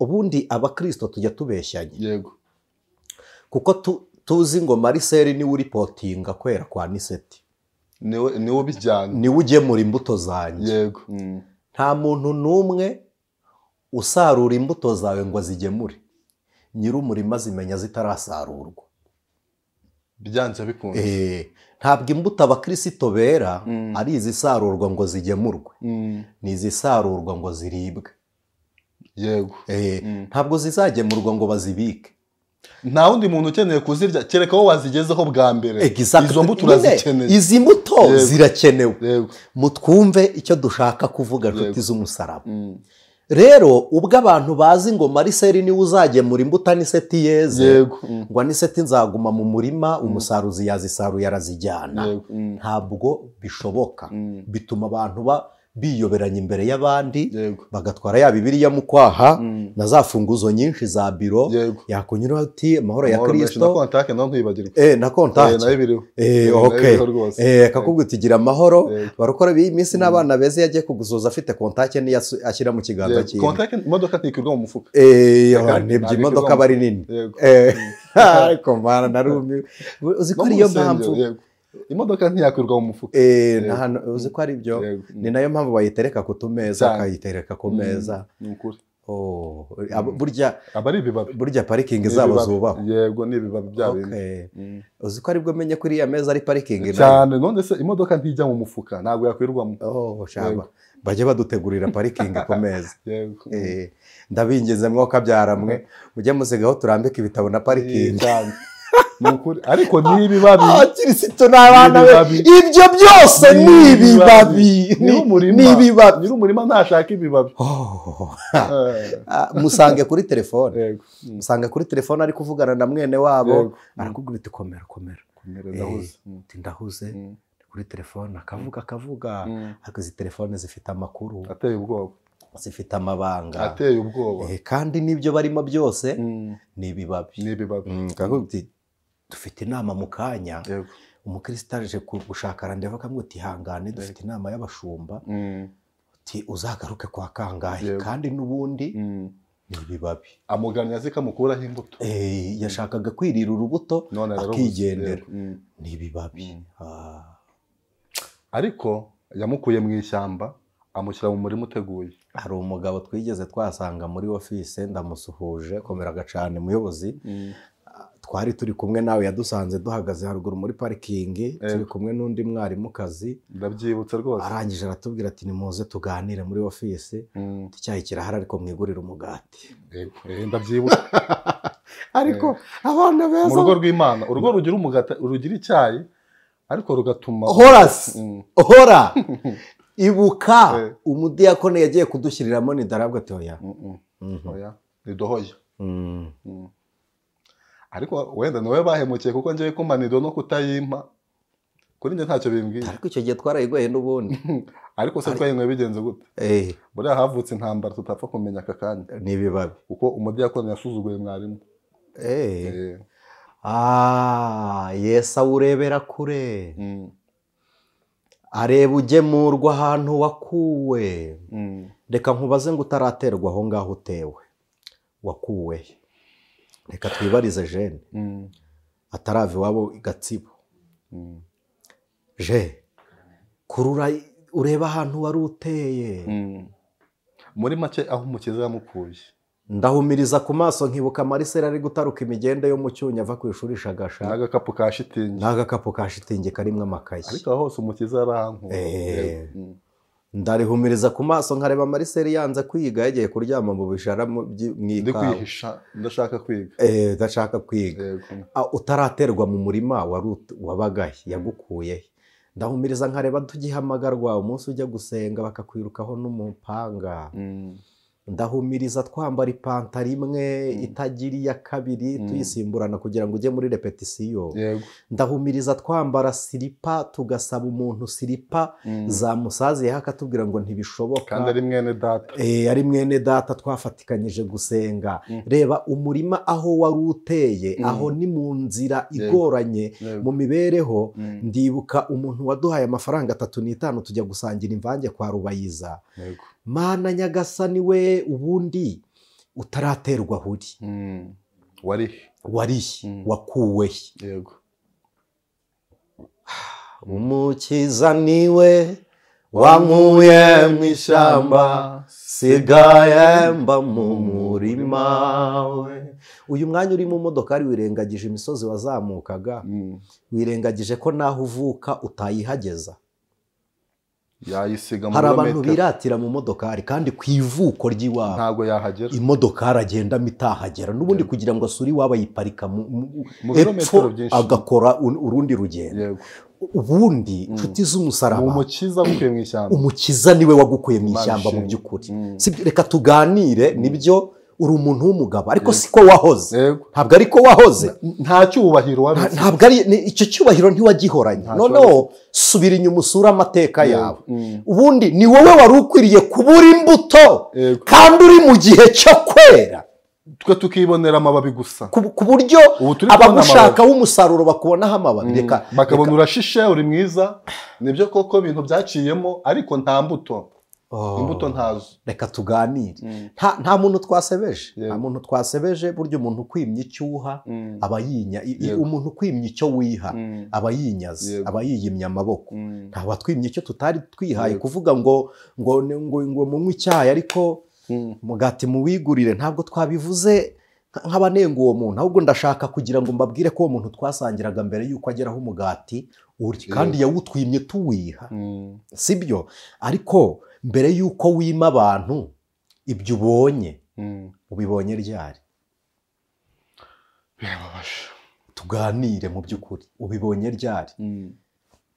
Speaker 1: ubundi abakristo tujya tubeshyanye.
Speaker 3: Yego.
Speaker 1: Kuko tuzi ngo Marcel niwe uripotinga kwera kwa Niseti.
Speaker 3: Niwe ubijyana.
Speaker 1: Niwe ugemura imbuto zanjye.
Speaker 3: Yego.
Speaker 1: Nta muntu n'umwe usarura imbuto zawe ngo azigemure. Nyir'umurima azimenya zitarasarurwa.
Speaker 3: Byanze bikunze.
Speaker 1: Ntabwo imbuto abakristo bera ari izisarurwa ngo zigemurwe. Ni izisarurwa ngo ziribwe.
Speaker 3: Yego.
Speaker 1: Ntabwo zizagemurwa ngo bazibike.
Speaker 3: Nta wundi muntu ukeneye kuzirya kereka wowe wazigezeho bwa mbere. Izo mbuto urazikeneye.
Speaker 1: Izi mbuto zirakenewe. Mutwumve icyo dushaka kuvuga nshuti z'umusaraba. Rero ubwo abantu bazi ngo Marcel niwe uzagemura imbuto Aniseti yeze, ngo Aniseti nzaguma mu murima umusaruzi yazisaruye arazijyana, ntabwo bishoboka. Bituma abantu biyoberanya imbere y'abandi, bagatwara ya Bibiliya mu kwaha na za funguzo nyinshi za biro, yakunyura ati amahoro ya Kristo
Speaker 3: na kontake no nkwibagirwa.
Speaker 1: Na kontake
Speaker 3: nayo biriho.
Speaker 1: Okay. Akakubwira uti gira amahoro. Barokora b'iyi minsi n'abana beza yagiye kugusoza afite kontake niyo ashyira mu kiganza cyiwe.
Speaker 3: Kontake imodoka ntikwirwa mu mufuka.
Speaker 1: Nibyo imodoka bari nini. Ariko mwana narumi uzi ko ariyo mpamvu
Speaker 3: imodoka ntiyakwirwa mu mufuka.
Speaker 1: Uzi ko ari byo. Ni nayo mpamvu bayitereka ku tumeza, akayitereka ku meza. Burya
Speaker 3: aba ari ibibabi.
Speaker 1: Burya parikingi zabo zubahwa.
Speaker 3: Yego ni ibibabi bya bindi.
Speaker 1: Uzi ko aribwo menye ko iriya meza ari parikingi
Speaker 3: cyane. None se imodoka ntijya mu mufuka, ntabwo yakwirwamo.
Speaker 1: Shaba bajye badutegurira parikingi ku meza. Ndabingize mwoka byaramwe mujye musigaho turambika ibitabo na parikingi.
Speaker 3: Nukuri ariko ni ibibabi.
Speaker 1: Abakristo n'abana be ibyo byose ni ibibabi.
Speaker 3: Ni ibibabi. Nyir'umurima ntashaka ibibabi.
Speaker 1: Musange kuri telefone. Musange kuri telefone ari kuvugana na mwene wabo, arakubwira ati komera komera.
Speaker 3: Ndahuze.
Speaker 1: Ndahuze. Kuri telefone akavuga akavuga. Ariko izi telefone zifite amakuru.
Speaker 3: Ateye ubwoba.
Speaker 1: Zifite amabanga.
Speaker 3: Ateye ubwoba.
Speaker 1: Kandi n'ibyo barimo byose ni ibibabi.
Speaker 3: Ni ibibabi.
Speaker 1: Dufite inama mu kanya, Umukristo aje gushaka randevu akamubwira uti hangane dufite inama y'abashumba, uti uzagaruke kwa kangahe, kandi n'ubundi ni ibibabi.
Speaker 3: Amuganya azi ko amukuraho imbuto.
Speaker 1: Yashakaga kwirira urubuto akigendera. Ni ibibabi.
Speaker 3: Ariko yamukuye mu ishyamba amushyira mu murima uteguye.
Speaker 1: Hari umugabo twigeze twasanga muri office, ndamusuhuje, komera gacane muyobozi. Twari turi kumwe nawe, yadusanze duhagaze haruguru muri parikingi, turi kumwe n'undi mwarimukazi.
Speaker 3: Ndabyibutse rwose.
Speaker 1: Arangije aratubwira ati nimuze tuganire muri office, icyayi kirahari ariko mwigurire umugati.
Speaker 3: Ndabyibuka.
Speaker 1: Ariko abana beza
Speaker 3: mu rugo rw'Imana, urugo rugira umugati, rugira icyayi ariko rugatuma
Speaker 1: hora ibuka umudiyakone yagiye kudushyiriramo ni darabwa ati oya.
Speaker 3: Oya, nidohoye. Ariko wenda nawe bahemukiye kuko ngiye kumanido no kutayimpa kuri njye ntacyo bimbwiye.
Speaker 1: Ariko icyo gihe twarayigwaye n'ubundi.
Speaker 3: Ariko se twayinyweye bigenze gute? Buriya havutse intambara tutapfa kumenya aka kanya.
Speaker 1: Ni ibibabi.
Speaker 3: Kuko umudiyakone yasuzuguye mwarimu.
Speaker 1: Yesu awurebera kure. Areba ugemurwa ahantu wakuwe. Reka nkubaze ngo utaraterwa aho ngaho utewe, wakuwe. Reka twibarize jene atarava iwabo i Gatsibo. Je kurura ureba ahantu wari uteye.
Speaker 3: Muri make aho umukiza yamukuye.
Speaker 1: Ndahumiriza ku maso nkibuka Marcel ari gutaruka imigende yo mu cyunya ava ku ishuri shagasha.
Speaker 3: N'agakapu ka shitingi.
Speaker 1: N'agakapu ka shitingi karimo amakayi.
Speaker 3: Ariko hose umukiza yarankuye.
Speaker 1: Ndarihumiriza ku maso nkareba Marcel yanze kwiga, yagiye kuryama mu bishara mu ikawa.
Speaker 3: Ndi kwihisha ndashaka kwiga.
Speaker 1: Ndashaka kwiga. Utaraterwa mu murima wabagahe yagukuye. Ndahumiriza nkareba tugihamagarwa umunsi ujya gusenga bakakwirukaho n'umupanga. Ndahumiriza twambara ipantaro imwe itagira iya kabiri tuyisimburana kugira ngo ujye muri repetisiyo. Ndahumiriza twambara silipa tugasaba umuntu silipa zamusaziyeho akatubwira ngo ntibishoboka.
Speaker 3: Kandi ari mwene data.
Speaker 1: Ari mwene data twafatikanyije gusenga. Reba umurima aho wari uteye, aho ni mu nzira igoranye mu mibereho. Ndibuka umuntu waduhaye amafaranga 3.5 tujya gusangira imvange kwa Rubayiza. Mana Nyagasani we, ubundi utaraterwa aho uri wari wakuwe.
Speaker 3: Yego.
Speaker 1: Umukiza niwe wankuye mu ishyamba, sigaye mba mu murima we. Uyu mwanya uri mu modokari wirengagije imisozi wazamukaga, wirengagije ko naho uvuka utayihageza.
Speaker 3: Yayisiga mu
Speaker 1: Hari abantu biratira mu modokari kandi ku ivuko ry'iwabo
Speaker 3: ntago yahagera.
Speaker 1: Imodokari agendamo itahagera n'ubundi kugira ngo asure iwabo ayiparika mu epfo agakora urundi rugendo. Ubundi inshuti z'umusaraba,
Speaker 3: umukiza wagukuye mu ishyamba,
Speaker 1: umukiza niwe wagukuye mu ishyamba mu by'ukuri. Reka tuganire, nibyo uri umuntu w'umugabo ariko siko wahoze. Ntabwo ariko wahoze.
Speaker 3: Nta cyubahiro wari.
Speaker 1: Ntabwo ari icyo cyubahiro ntiwagihoranye. Noneho subira inyuma usura amateka yawe. Ubundi ni wowe wari ukwiriye kubura imbuto kandi uri mu gihe cyo kwera.
Speaker 3: Twe tukibonera amababi gusa.
Speaker 1: Ku buryo abagushakaho umusaruro bakubonaho amababi. Reka
Speaker 3: bakabona urashishe uri mwiza, nibyo koko ibintu byaciyemo ariko nta mbuto. Imbuto ntazo.
Speaker 1: Reka tuganire. Nta muntu twasebeje. Nta muntu twasebeje. Burya umuntu ukwimye icyuha aba yinya. Umuntu ukwimye icyo wiha aba yinyaze, aba yiyimye amaboko. Nta watwimye icyo tutari twihaye kuvuga ngo ngo ngo munywe icyayi ariko mugati muwigurire. Ntabwo twabivuze nk'abanenga uwo muntu, ahubwo ndashaka kugira ngo mbabwire ko uwo muntu twasangiraga mbere yuko ageraho umugati uri, kandi yawutwimye tuwiha. Sibyo? Ariko mbere yuko wima abantu ibyo ubonye, ubibonye ryari?
Speaker 3: Birababaje.
Speaker 1: Tuganire mu by'ukuri, ubibonye ryari?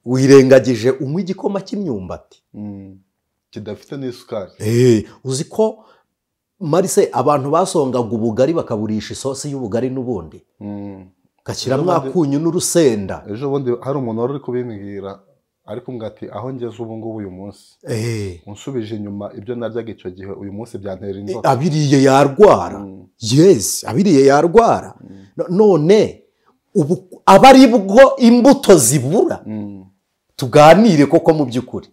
Speaker 1: Wirengagije unywa igikoma cy'imyumbati
Speaker 3: kidafite n'isukari.
Speaker 1: Uzi ko Marise abantu basongaga ubugari bakaburisha isosi y'ubugari n'ubundi gashyiramo akunyu n'urusenda.
Speaker 3: Ejo bundi hari umuntu wari uri kubimbwira ariko mbwa ati aho ngeze ubu ngubu uyu munsi unsubije inyuma ibyo naryaga icyo gihe uyu munsi byantera inzoka.
Speaker 1: Abiriye yarwara. Yes, abiriye yarwara. None ubu Aba ari bwo imbuto zibura. Tuganire koko mu by'ukuri.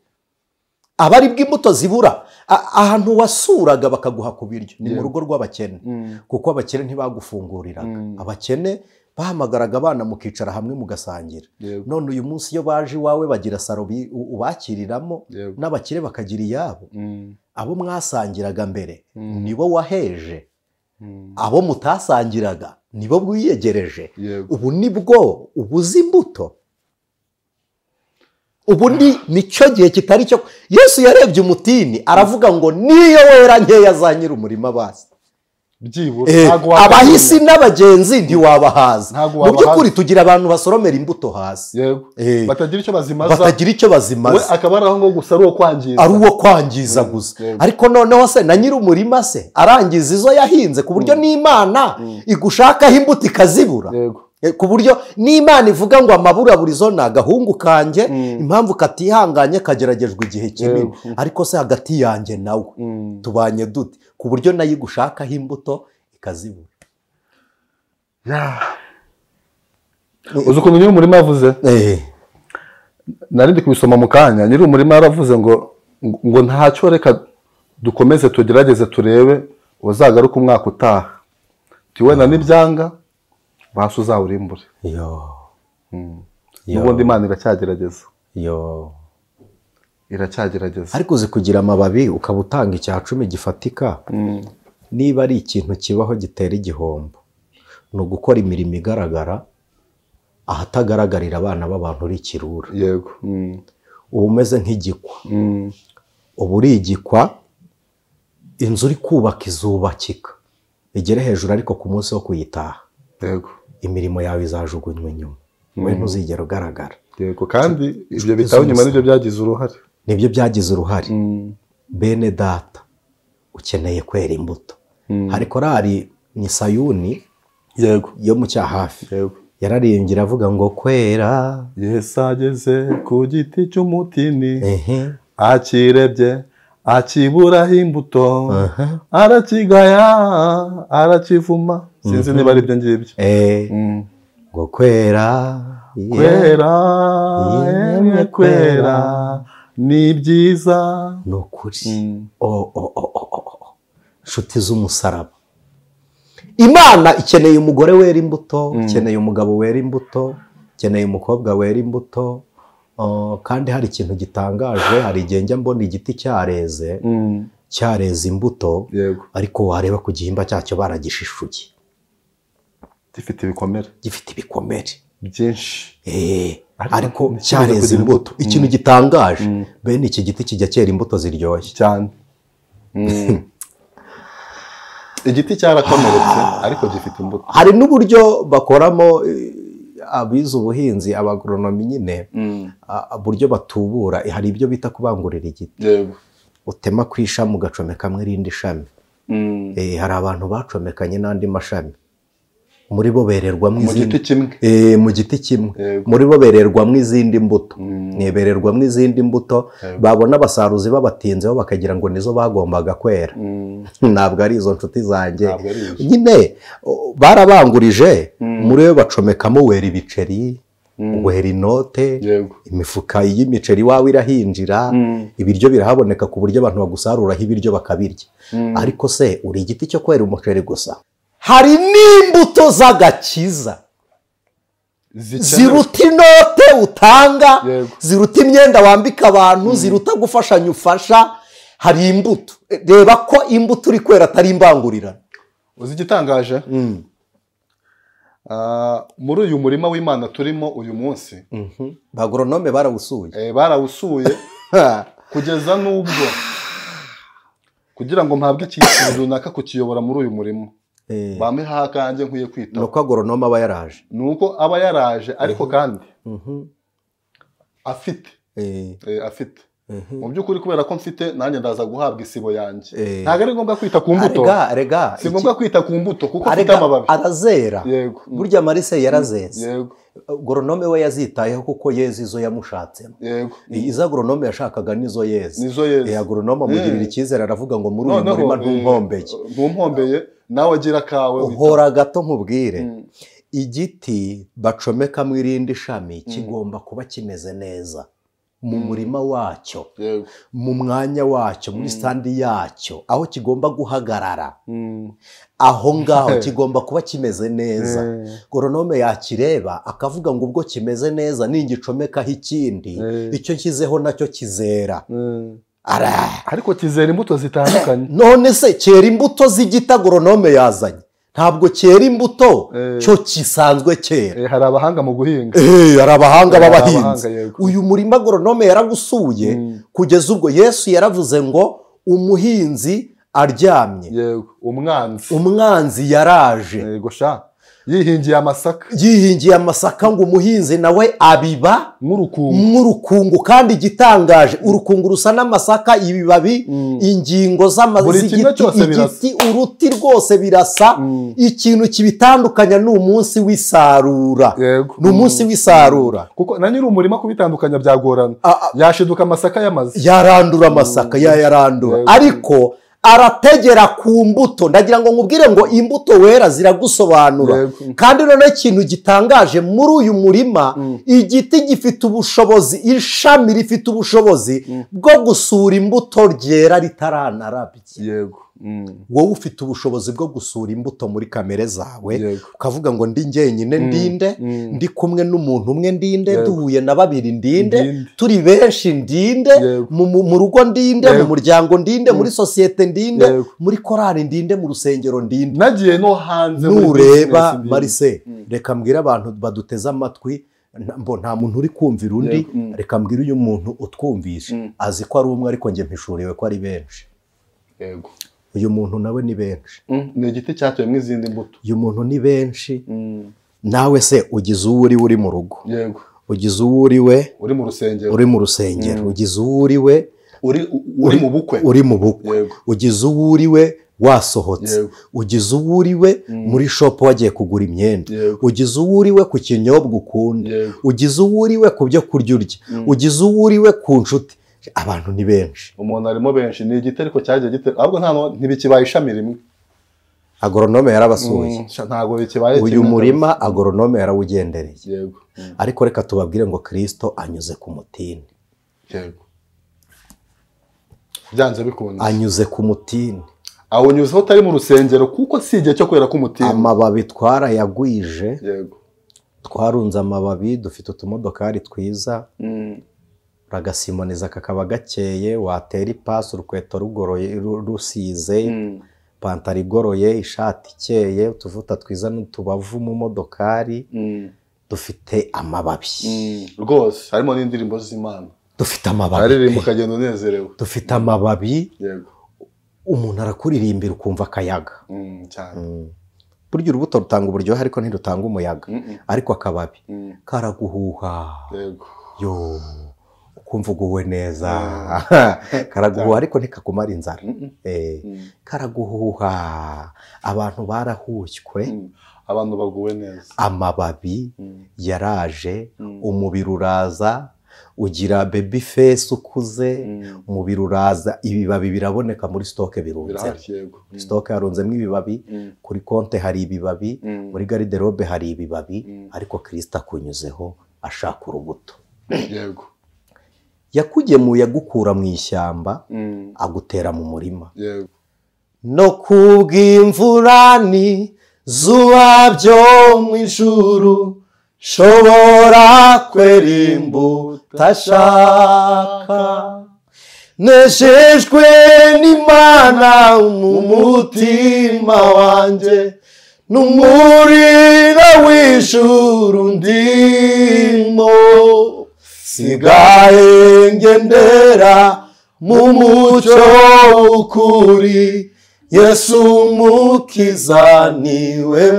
Speaker 1: Aba ari bwo imbuto zibura. Ahantu wasuraga bakaguha ku biryo ni mu rugo rw'abakene, kuko abakene ntibagufunguriraga. Abakene bahamagaraga abana mukicara hamwe mugasangira. None uyu munsi iyo baje iwawe bagira saro ubakiriramo, n'abakire bakagira iyabo. Abo mwasangiraga mbere nibo waheje, abo mutasangiraga nibo bwiyegereje. Ubu nibwo ubuze imbuto. Ubu nicyo gihe kitari cyo. Yesu yarebye umutini aravuga ngo niyo wera nkeya za nyiri umurima basi abahisi n'abagenzi ntiwabahaza. Mu by'ukuri tugira abantu basoromera imbuto hasi,
Speaker 3: batagira icyo bazimaza,
Speaker 1: batagira icyo bazimaza,
Speaker 3: we akaba ari aho ngo gusa ari uwo kwangiza,
Speaker 1: ari uwo kwangiza gusa. Ariko noneho se na nyiri umurima se arangiza izo yahinze, ku buryo n'Imana igushakaho imbuto ikazibura. Ku buryo n'Imana ivuga ngo amaburaburizo ni agahungu kanjye, impamvu katihanganye kageragejwe igihe kinini, ariko se hagati yanjye nawe tubanye dute, ku buryo nayo igushakaho imbuto ikazibura.
Speaker 3: Uzi ukuntu nyiri umurima yavuze? Nari ndi kubisoma mu kanya. Nyiri umurima yaravuze ngo ntacyo, reka dukomeze tugerageze turebe uzagaruka umwaka utaha, wenda n'ibyanga basi uzawurimbure. N'ubundi Imana iracyagerageza. Iracyagerageza.
Speaker 1: Ariko uzi kugira amababi ukaba utanga 10% gifatika, niba ari ikintu kibaho gitera igihombo ni ugukora imirimo igaragara ahatagaragarira abana b'abantu uri ikirura.
Speaker 3: Yego.
Speaker 1: Uba umeze nk'igikwa. Uba uri igikwa, inzu uri kubaka izubakika igere hejuru, ariko ku munsi wo kuyitaha
Speaker 3: yego
Speaker 1: imirimo yawe izajugunywa inyuma, wowe ntuzigera ugaragara.
Speaker 3: Yego, kandi ibyo bitabo nyuma nibyo byagize uruhare.
Speaker 1: Nibyo byagize uruhare. Bene data, ukeneye kwera imbuto. Hari korali ni Sayuni,
Speaker 3: yego,
Speaker 1: yo mu Cyahafi.
Speaker 3: Yego.
Speaker 1: Yararirimbye iravuga ngo kwera
Speaker 3: Yesu ageze ku giti cy'umutini, akirebye akiburaho imbuto, arakigaya arakivuma. Sinzi niba ari ibyo ngibyo.
Speaker 1: Ngo kwera
Speaker 3: kwera yemwe kwera ni byiza.
Speaker 1: Ni ukuri. Nshuti z'umusaraba, Imana ikeneye umugore wera imbuto, ikeneye umugabo wera imbuto, ikeneye umukobwa wera imbuto. Kandi hari ikintu gitangaje, hari igihe njya mbona igiti cyareze, cyareze imbuto, ariko wareba ku gihimba cyacyo baragishishuye,
Speaker 3: gifite ibikomere,
Speaker 1: gifite ibikomere
Speaker 3: byinshi,
Speaker 1: ariko cyareze imbuto. Ikintu gitangaje, bene iki giti kijya cyera imbuto ziryoshye
Speaker 3: cyane. Igiti cyarakomeretse ariko gifite imbuto.
Speaker 1: Hari n'uburyo bakoramo abize ubuhinzi, abagronomi nyine, uburyo batubura. Hari ibyo bita kubangurira igiti.
Speaker 3: Yego.
Speaker 1: Utema ku ishami ugacomekamwe irindi shami. Hari abantu bacomekanye n'andi mashami, muri bo bererwamo
Speaker 3: izindi,
Speaker 1: mu giti kimwe, muri bo bererwamo izindi mbuto, bererwamo izindi mbuto. Babona abasaruzi babatinzeho bakagira ngo nizo bagombaga kwera. Ntabwo ari izo nshuti zanjye nyine, barabangurije muri bo bacomekamo wera ibiceri, wera inote, imifuka y'imiceri wawe irahinjira, ibiryo birahaboneka ku buryo abantu bagusaruraho ibiryo bakabirya. Ariko se uri igiti cyo kwera umuceri gusa? Hari n'imbuto z'agakiza ziruta inote utanga, ziruta imyenda wambika abantu, ziruta gufashanya ufasha. Hari imbuto. Reba ko imbuto uri kwera atari imbangurirano.
Speaker 3: Uzi igitangaje? Muri uyu murima w'Imana turimo uyu munsi,
Speaker 1: bagoronome barawusuye,
Speaker 3: barawusuye kugeza n'ubwo kugira ngo mpabwe icyiciro runaka kukiyobora muri uyu murima, bampe akanjye nkwiye kwitaho.
Speaker 1: Nuko agoronome aba yaraje,
Speaker 3: nuko aba yaraje, ariko kandi afite afite mu by'ukuri, kubera ko mfite nanjye ndaza guhabwa isibo yanjye. Ntabwo ari ngombwa kwita ku mbuto, si ngombwa kwita ku mbuto kuko afite amababi
Speaker 1: arazera. Burya Marise yarazeze, goronome we yazitayeho kuko yeze izo yamushatsemo. Izo agoronome yashakaga nizo yeze. Agoronome amugirira icyizere aravuga ngo muri uyu murima ntumpombeye,
Speaker 3: ntumpombeye nawe agira kawe.
Speaker 1: Uhora gato nkubwire, Igiti bacomekamo irindi shami kigomba kuba kimeze neza mu murima wacyo, mu mwanya wacyo, muri standi yacyo, aho kigomba guhagarara, aho ngaho kigomba kuba kimeze neza. Goronome yakireba akavuga ngo ubwo kimeze neza ningicomekaho ikindi, icyo nshyizeho nacyo kizera.
Speaker 3: Ariko kizera imbuto zitandukanye.
Speaker 1: None se cyera imbuto z'igiti agoronome yazanye, ntabwo cyera imbuto cyo kisanzwe cyera.
Speaker 3: Hari abahanga mu guhinga.
Speaker 1: Hari abahanga b'abahinzi. Uyu murima agoronome yaragusuye kugeza ubwo Yesu yaravuze ngo umuhinzi aryamye.
Speaker 3: Yego, umwanzi.
Speaker 1: Umwanzi yaraje.
Speaker 3: Yego sha. Yihingiye amasaka.
Speaker 1: Yihingiye amasaka ngo umuhinzi nawe abiba nk'urukungu. Kandi igitangaje urukungu rusa n'amasaka, ibibabi, ingingo z'igiti, igiti, uruti rwose birasa. Ikintu kibitandukanya ni umunsi w'isarura. Ni umunsi w'isarura.
Speaker 3: Kuko na nyiri umurima kubitandukanya byagorana. Yashiduka amasaka yamaze.
Speaker 1: Yarandura amasaka, yayarandura. Ariko arategera ku mbuto. Ndagira ngo nkubwire ngo imbuto wera ziragusobanura. Kandi none ikintu gitangaje muri uyu murima, igiti gifite ubushobozi, ishami rifite ubushobozi bwo gusura imbuto ryera ritaranarabye.
Speaker 3: Yego.
Speaker 1: Wowe ufite ubushobozi bwo gusura imbuto muri kamere zawe, ukavuga ngo ndi njyenyine ndinde, ndi kumwe n'umuntu umwe ndinde, duhuye na babiri ndinde, turi benshi ndinde, mu rugo ndinde, mu muryango ndinde, muri sosiyete ndinde, muri korali ndinde, mu rusengero ndinde,
Speaker 3: nagiye no hanze.
Speaker 1: Nureba Marise, reka mbwire abantu baduteze amatwi, nta muntu uri kumvira undi, reka mbwire uyu muntu utwumvishe azi ko ari umwe, ariko njye mpishuriwe ko ari benshi.
Speaker 3: Yego.
Speaker 1: Uyu muntu nawe ni benshi.
Speaker 3: Ni igiti cyatewemo izindi mbuto.
Speaker 1: Uyu muntu ni benshi. Nawe se ugize uwo uri uri mu rugo.
Speaker 3: Yego.
Speaker 1: Ugize uwo uri we
Speaker 3: uri mu rusengero.
Speaker 1: Uri mu rusengero. Ugize uwo uri we
Speaker 3: uri mu bukwe.
Speaker 1: Uri mu bukwe. Ugize uwo uri we wasohotse. Ugize uwo uri we muri shop wagiye kugura imyenda. Ugize uwo uri we ku kinyobwa ukunda. Ugize uwo uri we ku byo kurya urya. Ugize uwo uri we ku nshuti. Abantu ni benshi.
Speaker 3: Umuntu arimo benshi. Ni igiti ariko cyagiye gitera, ahubwo nta ntibikibaye ishami rimwe.
Speaker 1: Agoronome yarabasuye.
Speaker 3: Ntago bikibaye.
Speaker 1: Uyu murima agoronome yarawugendereye.
Speaker 3: Yego.
Speaker 1: Ariko reka tubabwire ngo Kristo anyuze ku mutini.
Speaker 3: Yego. Byanze bikunze.
Speaker 1: Anyuze ku mutini.
Speaker 3: Awunyuzeho utari mu rusengero kuko si igihe cyo kwera k'umutini.
Speaker 1: Amababi twarayagwije.
Speaker 3: Yego.
Speaker 1: Twarunze amababi, dufite utumodokari twiza. Uragasimoniza kakaba gakeye, watera ipasi, urukweto rugoroye rusize, pantaro igoroye, ishati ikeye, utuvuta twiza n'utubavu mu modokari. Dufite amababi
Speaker 3: rwose, harimo n'indirimbo z'Imana.
Speaker 1: Dufite amababi,
Speaker 3: aririmba ukagenda unezerewe.
Speaker 1: Dufite amababi.
Speaker 3: Yego.
Speaker 1: Umuntu arakuririmbira ukumva akayaga
Speaker 3: cyane.
Speaker 1: Burya urubuto rutanga uburyohe ariko ntirutanga umuyaga. Ariko akababi karaguhuha.
Speaker 3: Yego.
Speaker 1: Yo, ukumva uguwe neza. Karaguhuha ariko ntikakumara inzara. Karaguhuha. Abantu barahushywe.
Speaker 3: Abantu baguwe neza.
Speaker 1: Amababi yaraje, umubiri uraza, ugira baby face ukuze, umubiri uraza, ibibabi biraboneka muri stock birunze. Stock yarunzemo ibibabi, kuri konte hari ibibabi, muri garde-robe hari ibibabi, ariko Kristo akunyuzeho ashaka urubuto.
Speaker 3: Yego.
Speaker 1: Yakugemuye agukura mu ishyamba, agutera mu murima.
Speaker 3: Yego.
Speaker 1: No kubw'imvura ni zuba byo mu ijuru, shobora kwera imbuto ashaka. Nejejwe n'Imana mu mutima wanjye, n'umuriro w'ijuru ndimo. Sigaye ngendera mu mucyo w'ukuri, Yesu umukiza niwe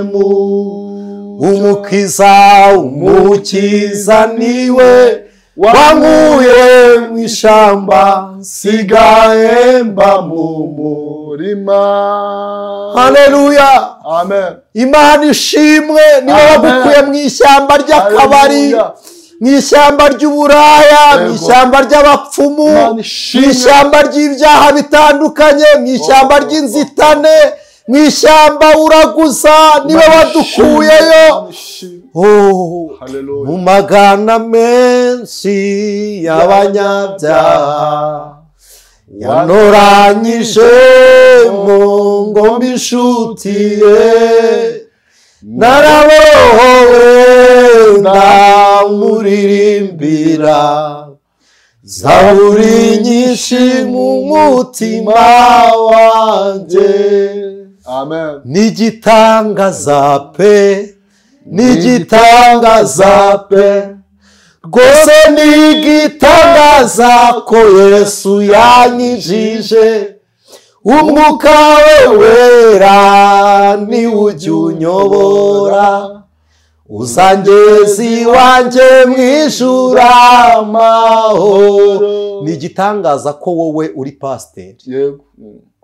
Speaker 1: umukiza, umukiza niwe wankuye mu ishyamba, sigaye mba mu
Speaker 3: murima.
Speaker 1: Haleluya.
Speaker 3: Amen.
Speaker 1: Imana ishimwe, niwe wagukuye mu ishyamba ry'akabari, mu ishyamba ry'uburaya, mu ishyamba ry'abapfumu, mu ishyamba ry'ibyaha bitandukanye, mu ishyamba ry'inzitane, Mu ishyamba uraguza niwe wadukuyeyo. Mu magana menshi y'abanyabyaha yanoranyije mu ngoma inshuti ye, narabohowe ndamuririmbira zaburi nyinshi mu mutima wanjye.
Speaker 3: Amen.
Speaker 1: N'igitangaza pe, n'igitangaza pe, rwose n'igitangaza ko Yesu yanyijije. Umwuka we wera niwe ujya unyobora, uzangeza iwanjye mu ijuru amahoro. Ni igitangaza ko wowe uri pasiteri.
Speaker 3: Yego.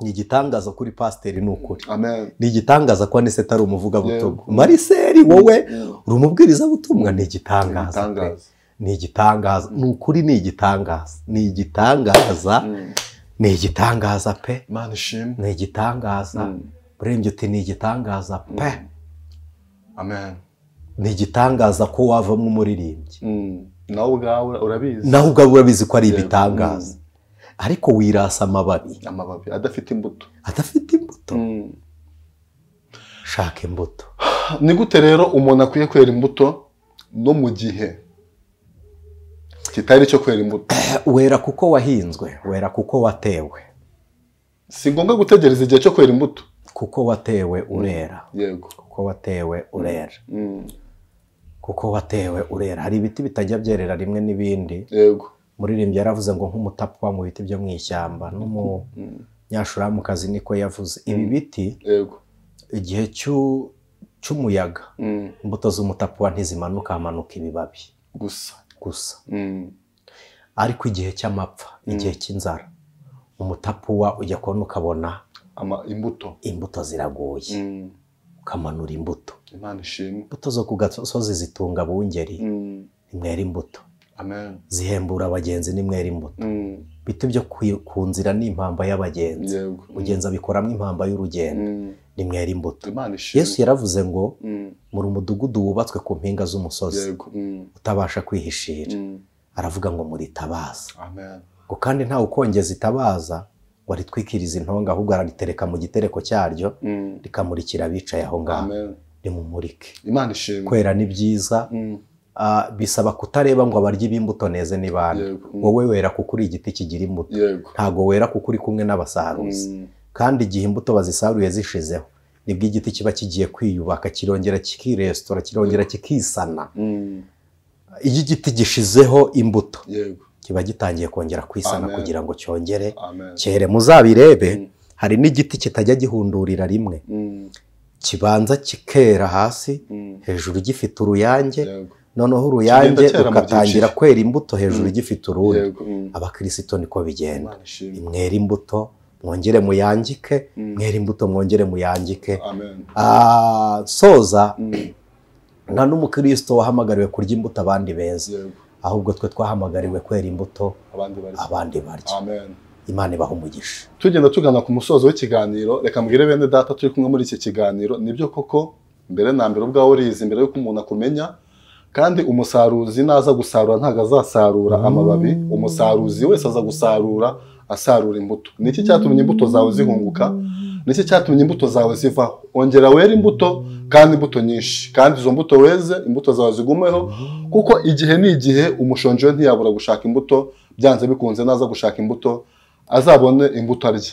Speaker 1: Ni igitangaza kuri pasiteri ni ukuri.
Speaker 3: Amen.
Speaker 1: Ni igitangaza ko Aniseti ari umuvugabutumwa. Mariseri wowe uri umubwirizabutumwa, ni igitangaza. Ni igitangaza. Ni ukuri, ni igitangaza. Ni igitangaza. Ni igitangaza pe.
Speaker 3: Imana ishimwe.
Speaker 1: Ni igitangaza. Burembye uti ni igitangaza pe.
Speaker 3: Amen.
Speaker 1: Ni igitangaza ko wavamo umuririmbyi.
Speaker 3: Nawe ubwawe urabizi.
Speaker 1: Nawe ubwawe urabizi ko ari ibitangaza. Ariko wirasa amababi.
Speaker 3: Amababi adafite imbuto.
Speaker 1: Adafite imbuto. Shaka imbuto.
Speaker 3: Ni gute rero umuntu akwiye kwera imbuto no mu gihe kitari cyo kwera imbuto?
Speaker 1: Wera kuko wahinzwe, wera kuko watewe.
Speaker 3: Si ngombwa gutegereza igihe cyo kwera imbuto.
Speaker 1: Kuko watewe urera.
Speaker 3: Yego.
Speaker 1: Kuko watewe urera. Kuko watewe urera. Hari ibiti bitajya byerera rimwe n'ibindi.
Speaker 3: Yego.
Speaker 1: Muririmbyi yaravuze ngo nk'umutapwa mu biti byo mu ishyamba n'umunyashuramukazi niko yavuze. Ibi biti,
Speaker 3: yego,
Speaker 1: igihe cy'umuyaga imbuto z'umutapwa ntizimanuka, hamanuka ibibabi
Speaker 3: gusa
Speaker 1: gusa. Ariko igihe cy'amapfa, igihe cy'inzara, umutapuwa ujya kubona ukabona
Speaker 3: imbuto,
Speaker 1: imbuto ziragoye, ukamanura imbuto.
Speaker 3: Imana ishimwe.
Speaker 1: Imbuto zo ku gasozi zitunga bungeri, nimwera imbuto.
Speaker 3: Amen.
Speaker 1: Zihembura abagenzi, nimwera imbuto. Biti byo ku nzira ni impamba y'abagenzi. Mugenzi abikoramo impamba y'urugendo, nimwera imbuto. Yesu yaravuze ngo muri umudugudu wubatswe ku mpinga z'umusozi utabasha kwihishira, aravuga ngo muritabaza.
Speaker 3: Amen.
Speaker 1: Ngo kandi ntawe ukongeza itabaza ngo aritwikirize intonga, ahubwo araritereka mu gitereko cyaryo rikamurikira abicaye aho ngaho. Nimumurike.
Speaker 3: Imana ishimwe.
Speaker 1: Kwera ni byiza. Bisaba kutareba ngo abaryi b'imbuto neze ni bande. Wowe wera kuko uri igiti kigira imbuto. Ntago wera kuko uri kumwe n'abasaruzi. Kandi igihe imbuto bazisaruye zishizeho, nibwo igiti kiba kigiye kwiyubaka, kirongera kikirestora, kirongera kikisana. Iyo igiti gishizeho imbuto, kiba gitangiye kongera kwisana kugira ngo cyongere cyere. Muzabirebe, hari n'igiti kitajya gihundurira rimwe, kibanza kikera hasi, hejuru gifite uruyange, noneho uruyange rukatangira kwera imbuto hejuru gifite urundi. Abakirisito niko bigenda. Mwera imbuto mwongere muyangike, mwera imbuto mwongere muyangike. Soza, nta n'umukristo wahamagariwe kurya imbuto abandi beza, ahubwo twe twahamagariwe kwera imbuto abandi barya. Imana ibaha umugisha.
Speaker 3: Tugenda tugana ku musozo w'ikiganiro, reka mbwire bene data turi kumwe muri iki kiganiro, nibyo koko mbere na mbere ubwawe urizi mbere yuko umuntu akumenya. Kandi umusaruzi naza gusarura ntago azasarura amababi, umusaruzi wese aza gusarura asarura imbuto. Niki cyatumye imbuto zawe zihunguka? Niki cyatumye imbuto zawe zivaho? Ongera wera imbuto, kandi imbuto nyinshi, kandi izo mbuto weze, imbuto zawe zigumeho, kuko igihe ni igihe umushonji we ntiyabura gushaka imbuto, byanze bikunze naza gushaka imbuto azabone imbuto arya.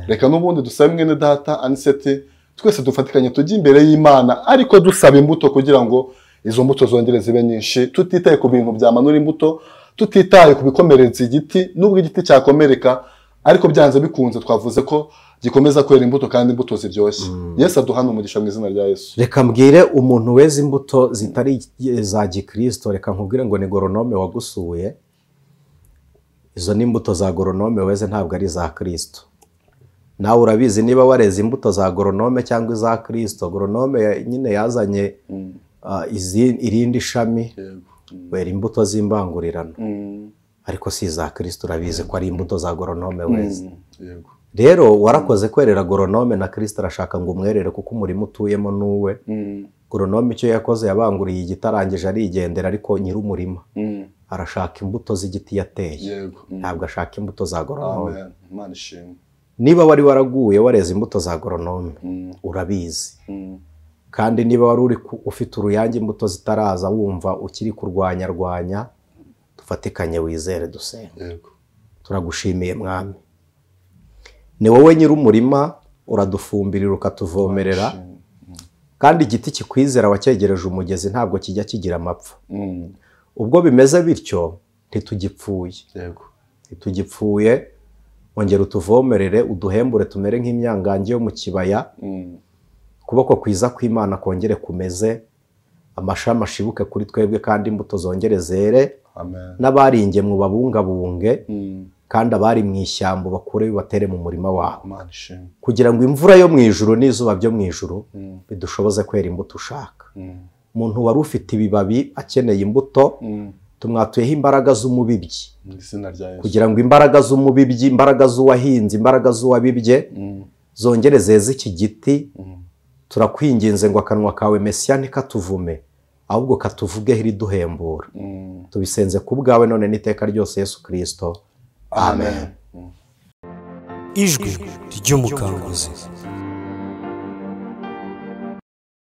Speaker 3: Reka n'ubundi dusabe mwene data Aniseti, twese dufatikanye tujye imbere y'Imana, ariko dusaba imbuto kugira ngo izo mbuto zongere zibe nyinshi, tutitaye ku bintu byamanura imbuto, tutitaye ku bikomeretsa igiti, nubwo igiti cyakomereka, ariko byanze bikunze twavuze ko gikomeza kwera imbuto kandi imbuto ziryoshye. Yesu aduhana umugisha mu izina rya Yesu.
Speaker 1: Reka mbwire umuntu weze imbuto zitari za gikristo, reka nkubwire ngo ni goronome wagusuye. Izo ni imbuto za goronome weze, ntabwo ari za Kristo. Nawe urabizi niba wareze imbuto za goronome cyangwa iza Kristo. Goronome nyine yazanye irindi shami, wera imbuto z'imbangurirano, ariko si iza Kristo. Urabizi ko ari imbuto za goronome weze.
Speaker 3: Yego.
Speaker 1: Rero warakoze kwerera goronome, na Kristo arashaka ngo umwerere kuko umurima utuyemo nuwe. Goronome icyo yakoze yabanguriye igiti arangije arigendera, ariko nyir'umurima arashaka imbuto z'igiti yateye.
Speaker 3: Yego.
Speaker 1: Ntabwo ashaka imbuto za goronome.
Speaker 3: Amen. Imana ishimwe.
Speaker 1: Niba wari waraguye wareze imbuto za goronome, urabizi. Kandi niba wari uri ufite uruyange imbuto zitaraza, wumva ukiri kurwanya rwanya, dufatikanye wizere dusenga.
Speaker 3: Yego.
Speaker 1: Turagushimiye Mwami, ni wowe nyir'umurima, uradufumbirira ukatuvomerera, kandi igiti kikwizera wacyegereje umugezi ntabwo kijya kigira amapfa. Ubwo bimeze bityo ntitugipfuye.
Speaker 3: Yego.
Speaker 1: Ntitugipfuye, ongera utuvomerere, uduhembure tumere nk'imyangange yo mu kibaya. Ukuboko kwiza kw'Imana kongere kumeze, amashami ashibuke kuri twebwe kandi imbuto zongere zere.
Speaker 3: Amen.
Speaker 1: N'abari ingemwe babungabunge, kandi abari mu ishyamba bakure bibatere mu murima wawe,
Speaker 3: Imana ishimwe.
Speaker 1: kugira ngo imvura yo mu ijuru n'izuba byo mu ijuru bidushoboze kwera imbuto ushaka. Umuntu wari ufite ibibabi akeneye imbuto, tumwatuyeho imbaraga z'umubibyi.
Speaker 3: Mu izina rya Yesu.
Speaker 1: Kugira ngo imbaraga z'umubibyi, imbaraga z'uwahinze, imbaraga z'uwabibye zongere zeze iki giti. Turakwinginze ngo akanwa kawe Mesiya ntikatuvume, ahubwo katuvugeho iriduhembura. Tubisenze ku bwawe none n'iteka ryose Yesu Kristo. Amen.
Speaker 2: Ijwi ry'umukanguzi.